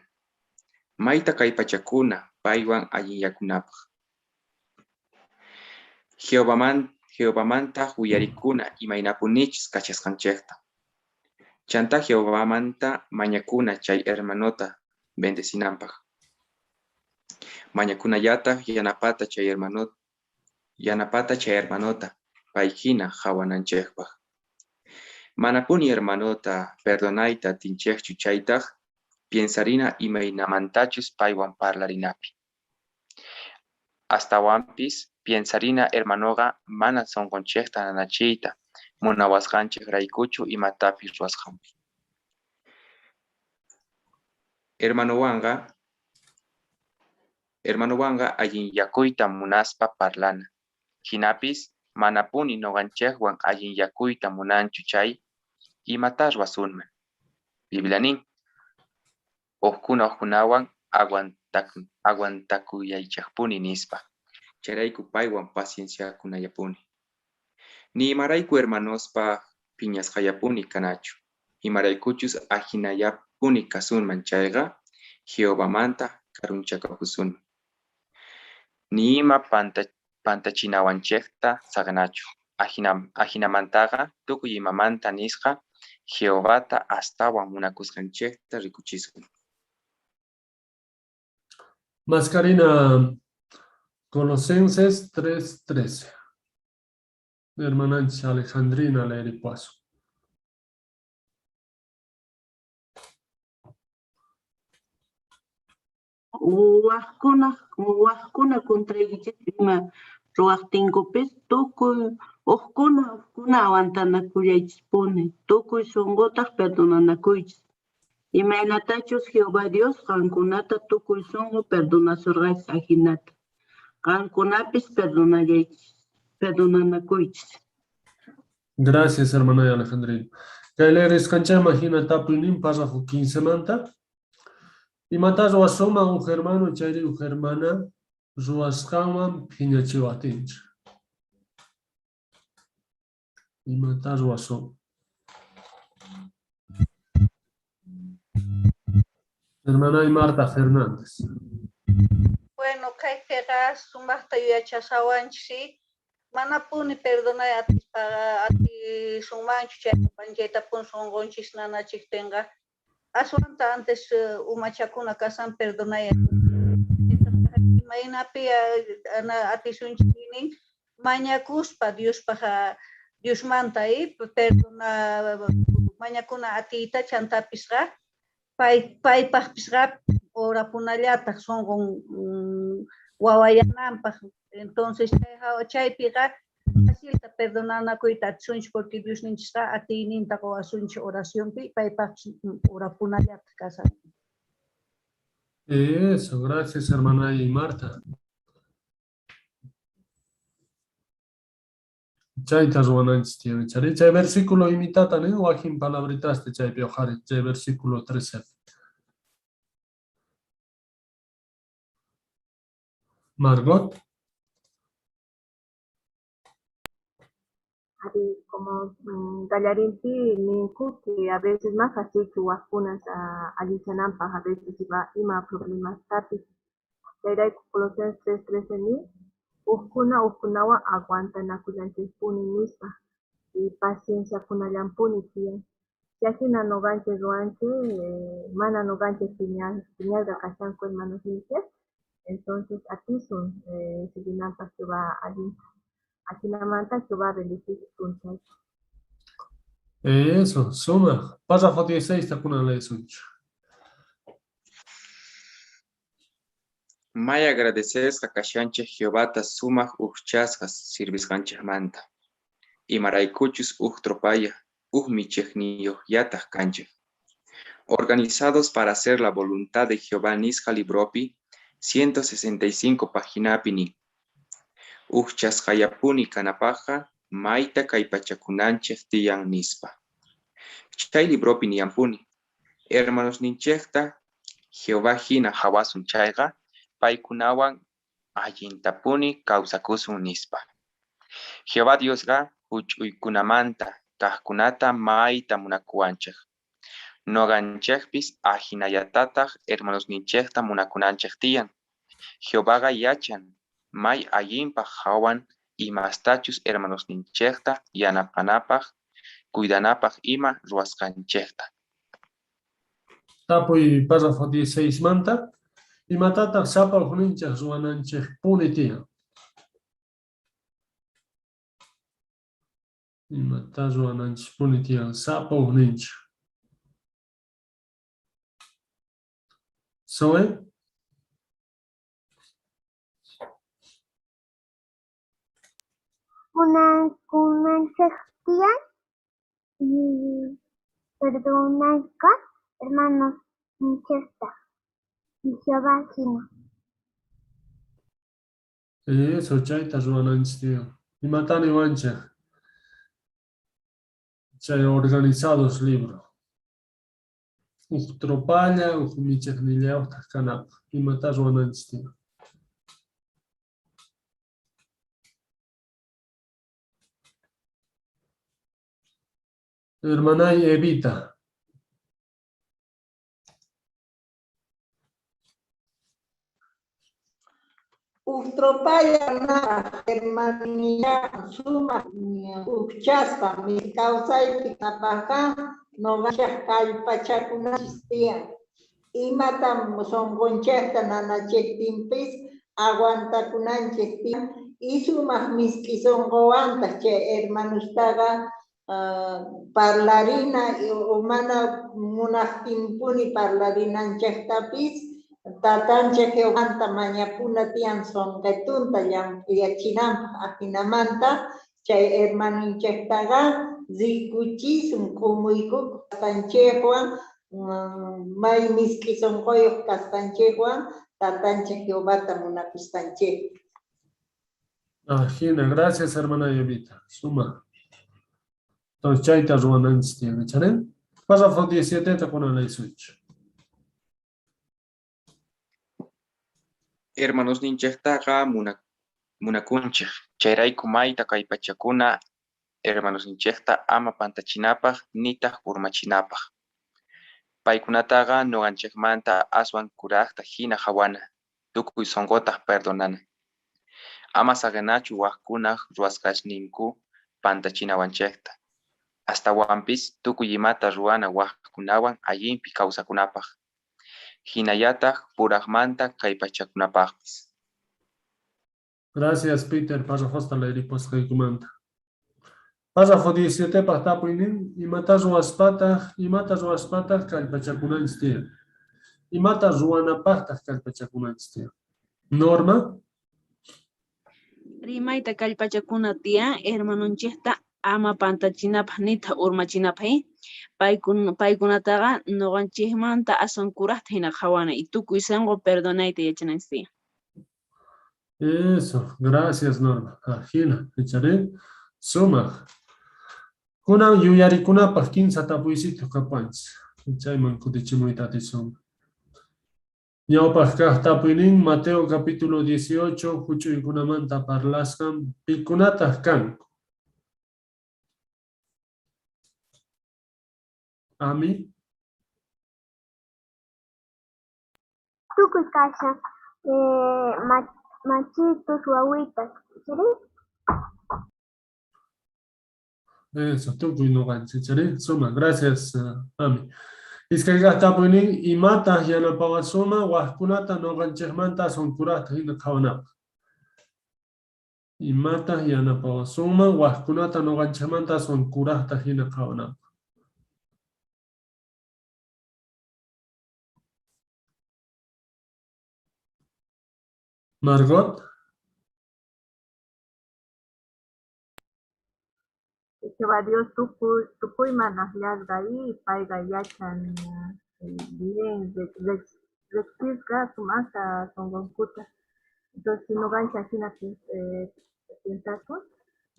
Mayta kallpachakuna paywan allinyakunapaq. Jehovamanta uyarikuna imaynapunichus kachasqanchikta. Chanta Jehovamanta mañakuna chay hermanota bendecinanpaq. Mañakunallataq yanapata chay hermanota payhina qhawananchikpaq. Manapuni hermanota perdonayta atinchikchu chaytaq, piensarina imaynamantachus paywan parlarinapi. Astawanpis piensarina hermanoqa mana sunqunchikta nanachiyta munawasqanchikraykuchu imatapis ruwasqanpi. Hermanowanqa allinyakuyta munaspa parlana. Hinapis manapuni nuqanchikwan allinyakuyta munanchu chay, imata ruwasunman? Biblia nin, uqkuna uqkunawan aguantakullaychejpuni nispa. Chayrayku paywan pacienciakunallapuni. Ni imarayku hermanospaj phiñasqallapuni kanachu. Imaraykuchus ajinallapuni kasunman chayqa, Jehovamanta karunchakapusunman. Ni ima pantachinawanchejta saqenachu. Ajinamantaqa tukuy imamanta nisqa Jehovata astawan munakusqanchejta rikuchisun. Mascarina Colosenses 3:13. Hermananchis Alejandrina leeripuasun. Wajkuna contraykichikpi ima ruwaqtinkupis tukuy uqkuna aguantanakullaychispuni, tukuy sunqutaq perdonanakuychis. Imaynatachus Jehová Dios qankunata tukuy sunqu perdonasurqachis ajinata. Qankunapis perdonanakuychis. Gracias, hermana Alejandrina. Kay leerisqanchikman hina tapuynin párrafo 15 manta. Imata ruwasunman uj hermano chayri uj hermana ruwasqanwan phiñachiwaqtinchik. Imata ruwasun. Hermana Marta Fernández. Bueno, kaypiqa sumaqta yuyachashawanchik, manapuni perdonay atispaqa atisunmanchu chay panchaytapun sunqunchis nanachiktinqa. Aswanta antes umachakuna kasan perdonay imaynapi atisunchik nin mañakuspa Diospaq Diosmanta perdona mañakuna atiyta chantapisqa paypaqpisqa orapunallataq sunqun wawayananpaq. Entonces chaypiqa facilta perdonanakuyta atisunchik porque Diosninchisqa atiyninta quwasunchik oracionpi paypaqpis orapunallataq kasan. Eso, gracias hermana y Marta. Chayta ruwananchis tiyan chari. Chay versículo imitata nin wakin palabritaste chaypi uqhari chay versículo 13. Margot. Ari, como qallarinpi ninku que a veces más facilchu wajkunas allichananpaq a veces ima problemastapis. Chayrayku Colosenses 3:13 nin uqkuna uqkunawan aguantanakullanchispuni nispa y pacienciakunallampuni tiyan. Chayhina nuqanchik ruwanchik mana nuqanchik phiñasqa kashanku hermanosninchik, entonces atisun siguinanpaq Jehová allinta. Ajinamanta Jehová bendicisun chay. Eso, suma. Párrafo 16 takunan leesunchik. May agradecesqa kashanchik Jehovata sumaq ujchasqa sirvisqanchikmanta. Imaraykuchus uj tropaya, uj michiqniyuqllataq kanchik. Organizados para hacer la voluntad de Jehová nisqa libropi, 165 paginapi nin. Ujchasqallapuni kanapaqqa mayta kallpachakunanchik tiyan nispa. Chay libropi niyanpuni. Hermanosninchikta Jehová hina hawasun chayqa, paykunawan allintapuni kawsakusun nispa. Jehová Diosqa huch'uykunamanta kaqkunata mayta munakuwanchik. Nuqanchikpis ajinallatataq hermanosninchikta munakunanchik tiyan. Jehovaqa yachan may allinpaq hawan imastachus hermanosninchikta yanapanapaq, cuidanapaq ima ruwasqanchikta. Tapuy párrafo 16 manta. Imatataq sapa ujninchik ruwananchikpuni tiyan. Imata ruwananchikpuni tiyan sapa ujninchik. Zoe? Munakunanchik tiyan y perdonasqa hermanosninchikta y Jehová hina. Eso, chayta ruwananchik tiyan. Imata niwanchik? Chay organizados libro. Uj tropalla, uj michiqnillayuqtaq kanapaq, imata ruwananchis tiyan? Hermanay Evita. Uj tropalla kanapaq hermanilla sumaq ujchasqa kawsaypi kanapaqqa nuqanchik kallpachakunanchis tiyan. Imatam sunqunchikta nanachiqtinpis aguantakunanchik tiyan y sumaq misk'i sunquwantaq chay hermanustaqa parlarina o mana munaqtinpuni parlarinanchiktapis tatanchik Jehovanta mañapuna tiyan sunqitunta llamp'uyachinanpaq ajinamanta chay hermanunchiktaqa rikuchisun k'umuykukuq kasqanchikwan may misk'i sunquyuq kasqanchikwan tatanchik Jehovata munakusqanchik. Ajina, gracias hermana Evita. Suma. Entonces chayta ruwananchis tiyan, ichari? Párrafo 17 ta kunan leysunchik. Hermanosninchiktaqa munakunchik, chayrayku mayta kallpachakuna hermanosninchikta ama pantachinapaq nitaq urmachinapaq. Paykunataqa nuqanchikmanta aswan kuraqta hina qhawana, tukuy sunqutaq perdonana. Ama saqinachu waqkunaq ruwasqasninku pantachinawanchikta. Astawanpis tukuy imata ruwana waqkunawan allinpi kawsakunapaq. Hinallataq puraqmanta kallpachakunapaqpis. Gracias, Peter, párrafosta leeripusqaykumanta. Párrafo 17 paq tapuynin, imata ruwaspataq, imata ruwaspataq kallpachakunanchis tiyan? Imata ruwanapaqtaq kallpachakunanchis tiyan? Norma. Rimayta kallpachakuna tiyan hermanunchikta ama pantachinapaq nitaq urmachinapaq, paykunataqa nuqanchikmanta aswan kuraqta hina qhawana y tukuy sunqu perdonayta yachananchis tiyan. Eso, gracias Norma. Ajina, echaré. Sumaq. Kunan yuyarikunapaq kinsa tapuysitu kapanchis. Chayman kutichimuyta atisun. Ñawpaq kaq tapuynin Mateo capítulo 18 huch'uykunamanta parlasqan pikunataq kanku? Ami. Tukuy kashan machitus wawitas, ¿sí? Eso, tukuy nuqanchik, ¿sí? Suma, gracias, Ami. Iskay kaq tapuynin imataq yanapawasuma waqkunata nuqanchikmanta aswan kuraqta hina qhawanapaq? Imataq yanapawasuma waqkunata nuqanchikmanta aswan kuraqta hina qhawanapaq? Margot. Jehová Dios tukuyman akllasqa y payqa yachan bien riqsisqa sumaqta sunqunkuta. Entonces, si nuqanchik ajina piensasun,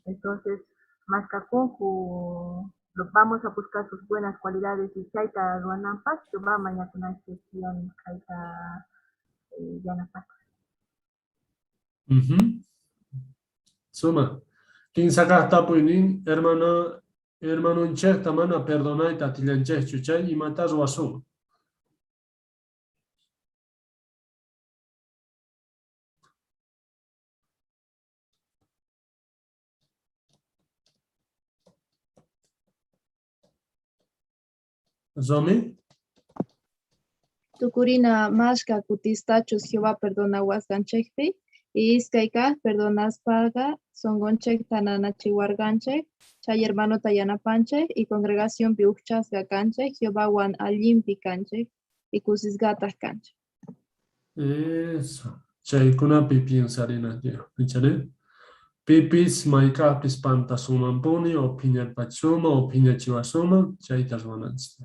entonces maskakunku, vamos a buscar sus buenas cualidades y chayta ruwananpaq Jehová mañakunanchik tiyan kayta yanapata. Suma. Kinsa kaq tapuynin, hermano, hermanunchikta mana perdonayta atillanchikchu chay imata ruwasun? Zomi. Tukurina mashka kutistachus Jehová perdonawasqanchikpi y iskay kaq perdonaspaqa sunqunchikta nanachiwarqanchik chay hermanota yanapanchik y congregacionpi ujchasqa kanchik Jehovawan allinpi kanchik y kusisqataq kanchik. Eso, chaykunapi piensarina tiyan, ichari? Pipis mayk'aqpis pantasumanpuni o phiñarpachisuman o phiñachiwasuman chayta ruwananchis.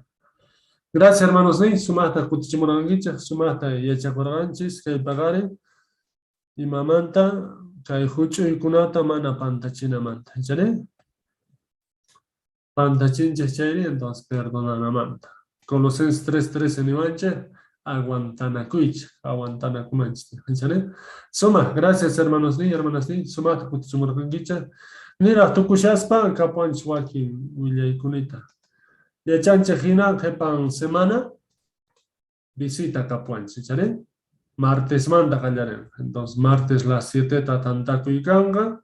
Gracias, hermanos, ni sumaqta kutichimurankichik, sumaqta yachakurqanchis kay paqarin imamanta kay huch'uykunata mana pantachinamanta, ichari? Pantachinchik chayri, entonces perdonanamanta. Colosenses 3:13 niwanchik, aguantanakuychik, aguantanakunanchik. Suma, gracias hermanos ni, hermanas ni, sumaqta kutichimurqankichik. Niraq tukushaspa kapuwanchik wakin willaykunita. Yachanchik hina qhipan semana visita kapuwanchik, chari? Martesmanta qallarinqa. Entonces, martes las 7 tantakuy kanqa.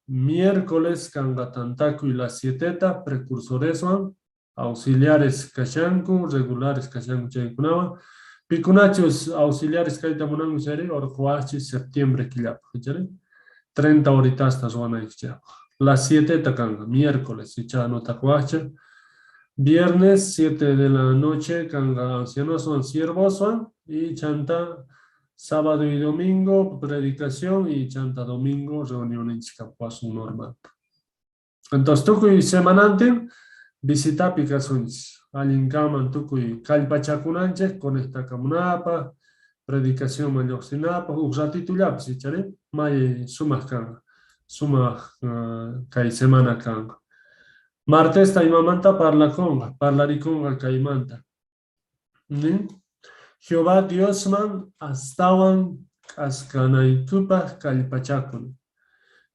Miércoles kanqa tantakuy las 7 precursoreswan, auxiliares kashanku, regulares kashanku chaykunawan. Pikunachus auxiliares kayta munanku chayri, urquwaqchis septiembre killapaq, chari? 30 horitasta ruwanaykichikpaq. Las 7 kanqa, miércoles, icha anotakuwaqchik. Viernes, 7 de la noche, kanqa ancianoswan, siervoswan, y chanta sábado y domingo, predicación, y chanta domingo, reunión en kapuwasun normal. Entonces, tukuy semanantin, visitapi kasunchis. Allin kanman tukuy kallpachakunanchik, conectakamunapaq, predicación man lluqsinapaq, huk ratitullapis, ichari, may sumaq kanqa, sumaq kay semana kanqa. Martesta imamanta parlakunqa, parlarikunqa kaymanta. Nin? Jehová Diosman astawan k'askanaykupaq kallpachakuna.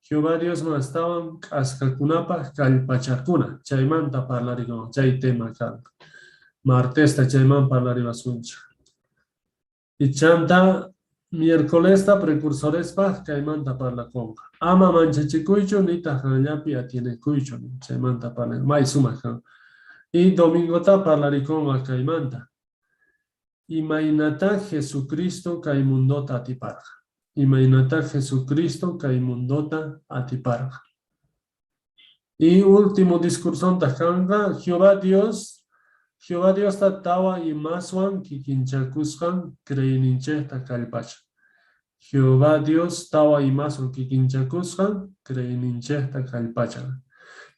Jehová Diosman astawan k'askakunapaq kallpachakuna. Chaymanta parlarikunqa, chay tema kanqa. Martesta chayman parlariwasunchik. Y chanta miércolesta precursorespaq kaymanta parlakunqa. Ama manchachikuychu nitaq qanllapi atienekuychu, chaymanta parlan. May sumaq kanqa. Y domingota parlarikunqa kaymanta. Imaynata Jesucristo kay mundota atiparqa. Imaynata Jesucristo kay mundota atiparqa. Y último discursontaq kanqa, Jehová Dios, Jehová Diosta tawa imaswan kikinchakusqan creeyninchikta kallpacha. Jehová Dios tawa imaswan kikinchakusqan creeyninchikta kallpacha.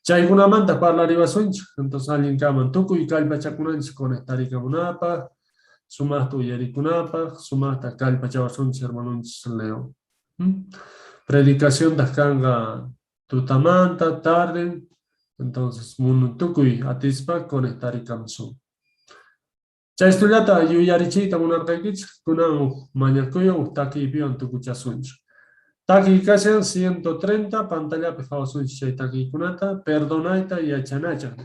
Chaykunamanta parlariwasunchik, entonces allin kanman tukuy kallpachakunanchik conectarikamunapaq, sumaqta uyarikunapaq, sumaqta kallpachawasunchik hermanonchis León. Predicaciontaq kanqa tutamanta, tarde, entonces tukuy atispa conectarikamusun. Chaystullata yuyarichiyta munarqaykichik, kunan huk mañakuywan huk takiypiwan tukuchasunchik. Takiy kashan 130, pantallapi qhawasunchik chay takiykunata, perdonayta yachanachaq.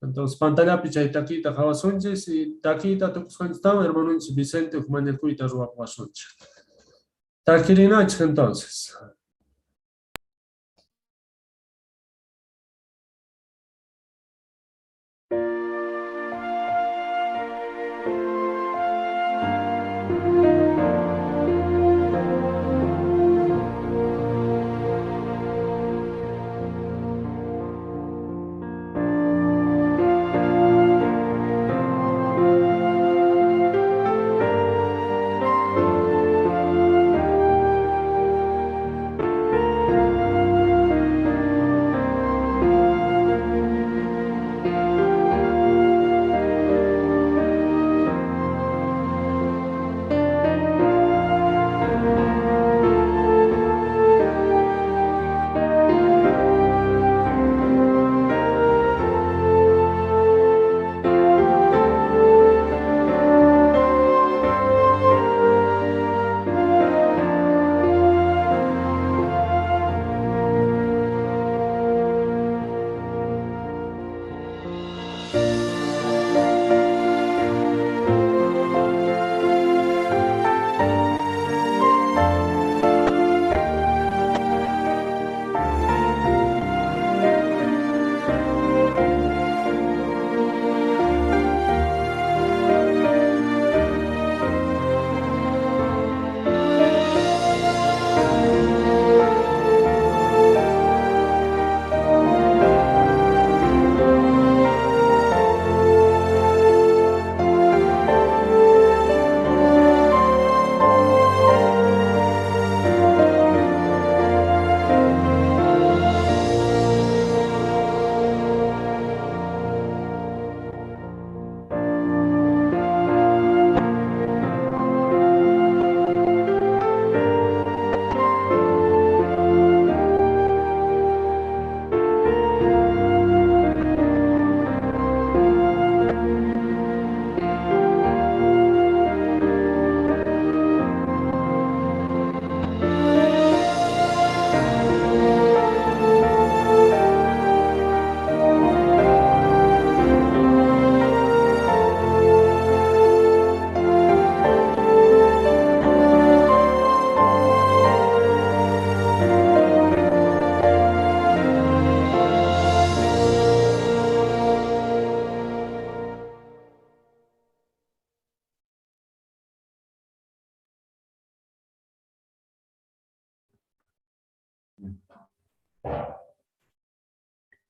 Entonces pantallapi chay takiyta qhawasunchik y takiyta tukusqanchiktawan hermanonchik Vicente huk mañakuyta ruwapuwasunchik. Takirinachik entonces.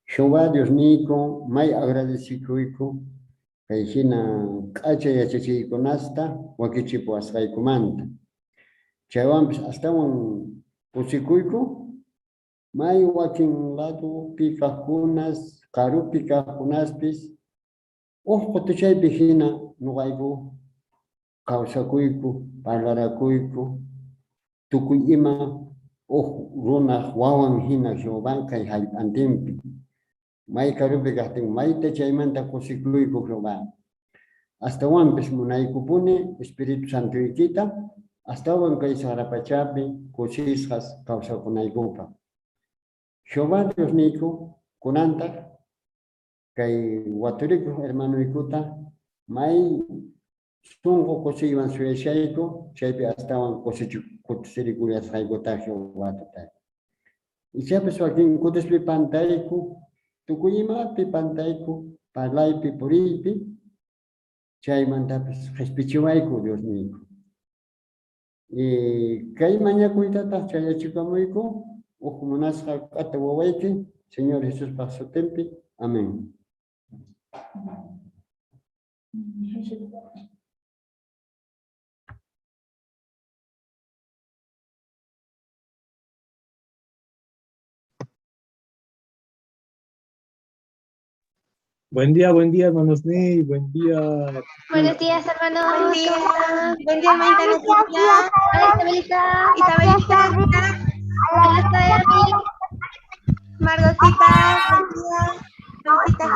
Jehová Diosniyku, may agradecikuyku kay hina k'acha yachachiykunasta wakichipuwasqaykumanta. Chaywanpis astawan kusikuyku may wakin ladopi kaqkunas, karupi kaqkunaspis uj qutuchaypi hina nuqayku kawsakuyku, parlarakuyku, tukuy ima uj runaq wawan hina Jehová kay hallp'antinpi. May karupi kaqtin mayta chaymanta kusikuyku Jehová. Astawanpis munaykupuni Espíritu Santoykita astawan kay saqra pachapi kusisqas kawsakunaykupaq. Jehová Diosniyku kunantaq kay waturikuq hermanuykuta may sunqu kusiywan suyashayku, chaypi astawan kusirikullasqaykuta Jehová Tatay. Ichapis wakin kutispi pantayku, tukuy imapi pantayku, parlaypi, puriypi, chaymantapis qhispichiwayku Diosniyku. Y kay mañakuytataq chayachikamuyku uj munasqa k'ata wawayki, Señor Jesuspaq sutinpi. Amén. Buen día, hermanos Ney, buen día. Buenos días, hermanos. Buen día. ¿Cómo están? Buen día, hermanita Leticia. Hola, Isabelita. Isabelita. Hola, Isabel. Margotita. Buen día. Rosita.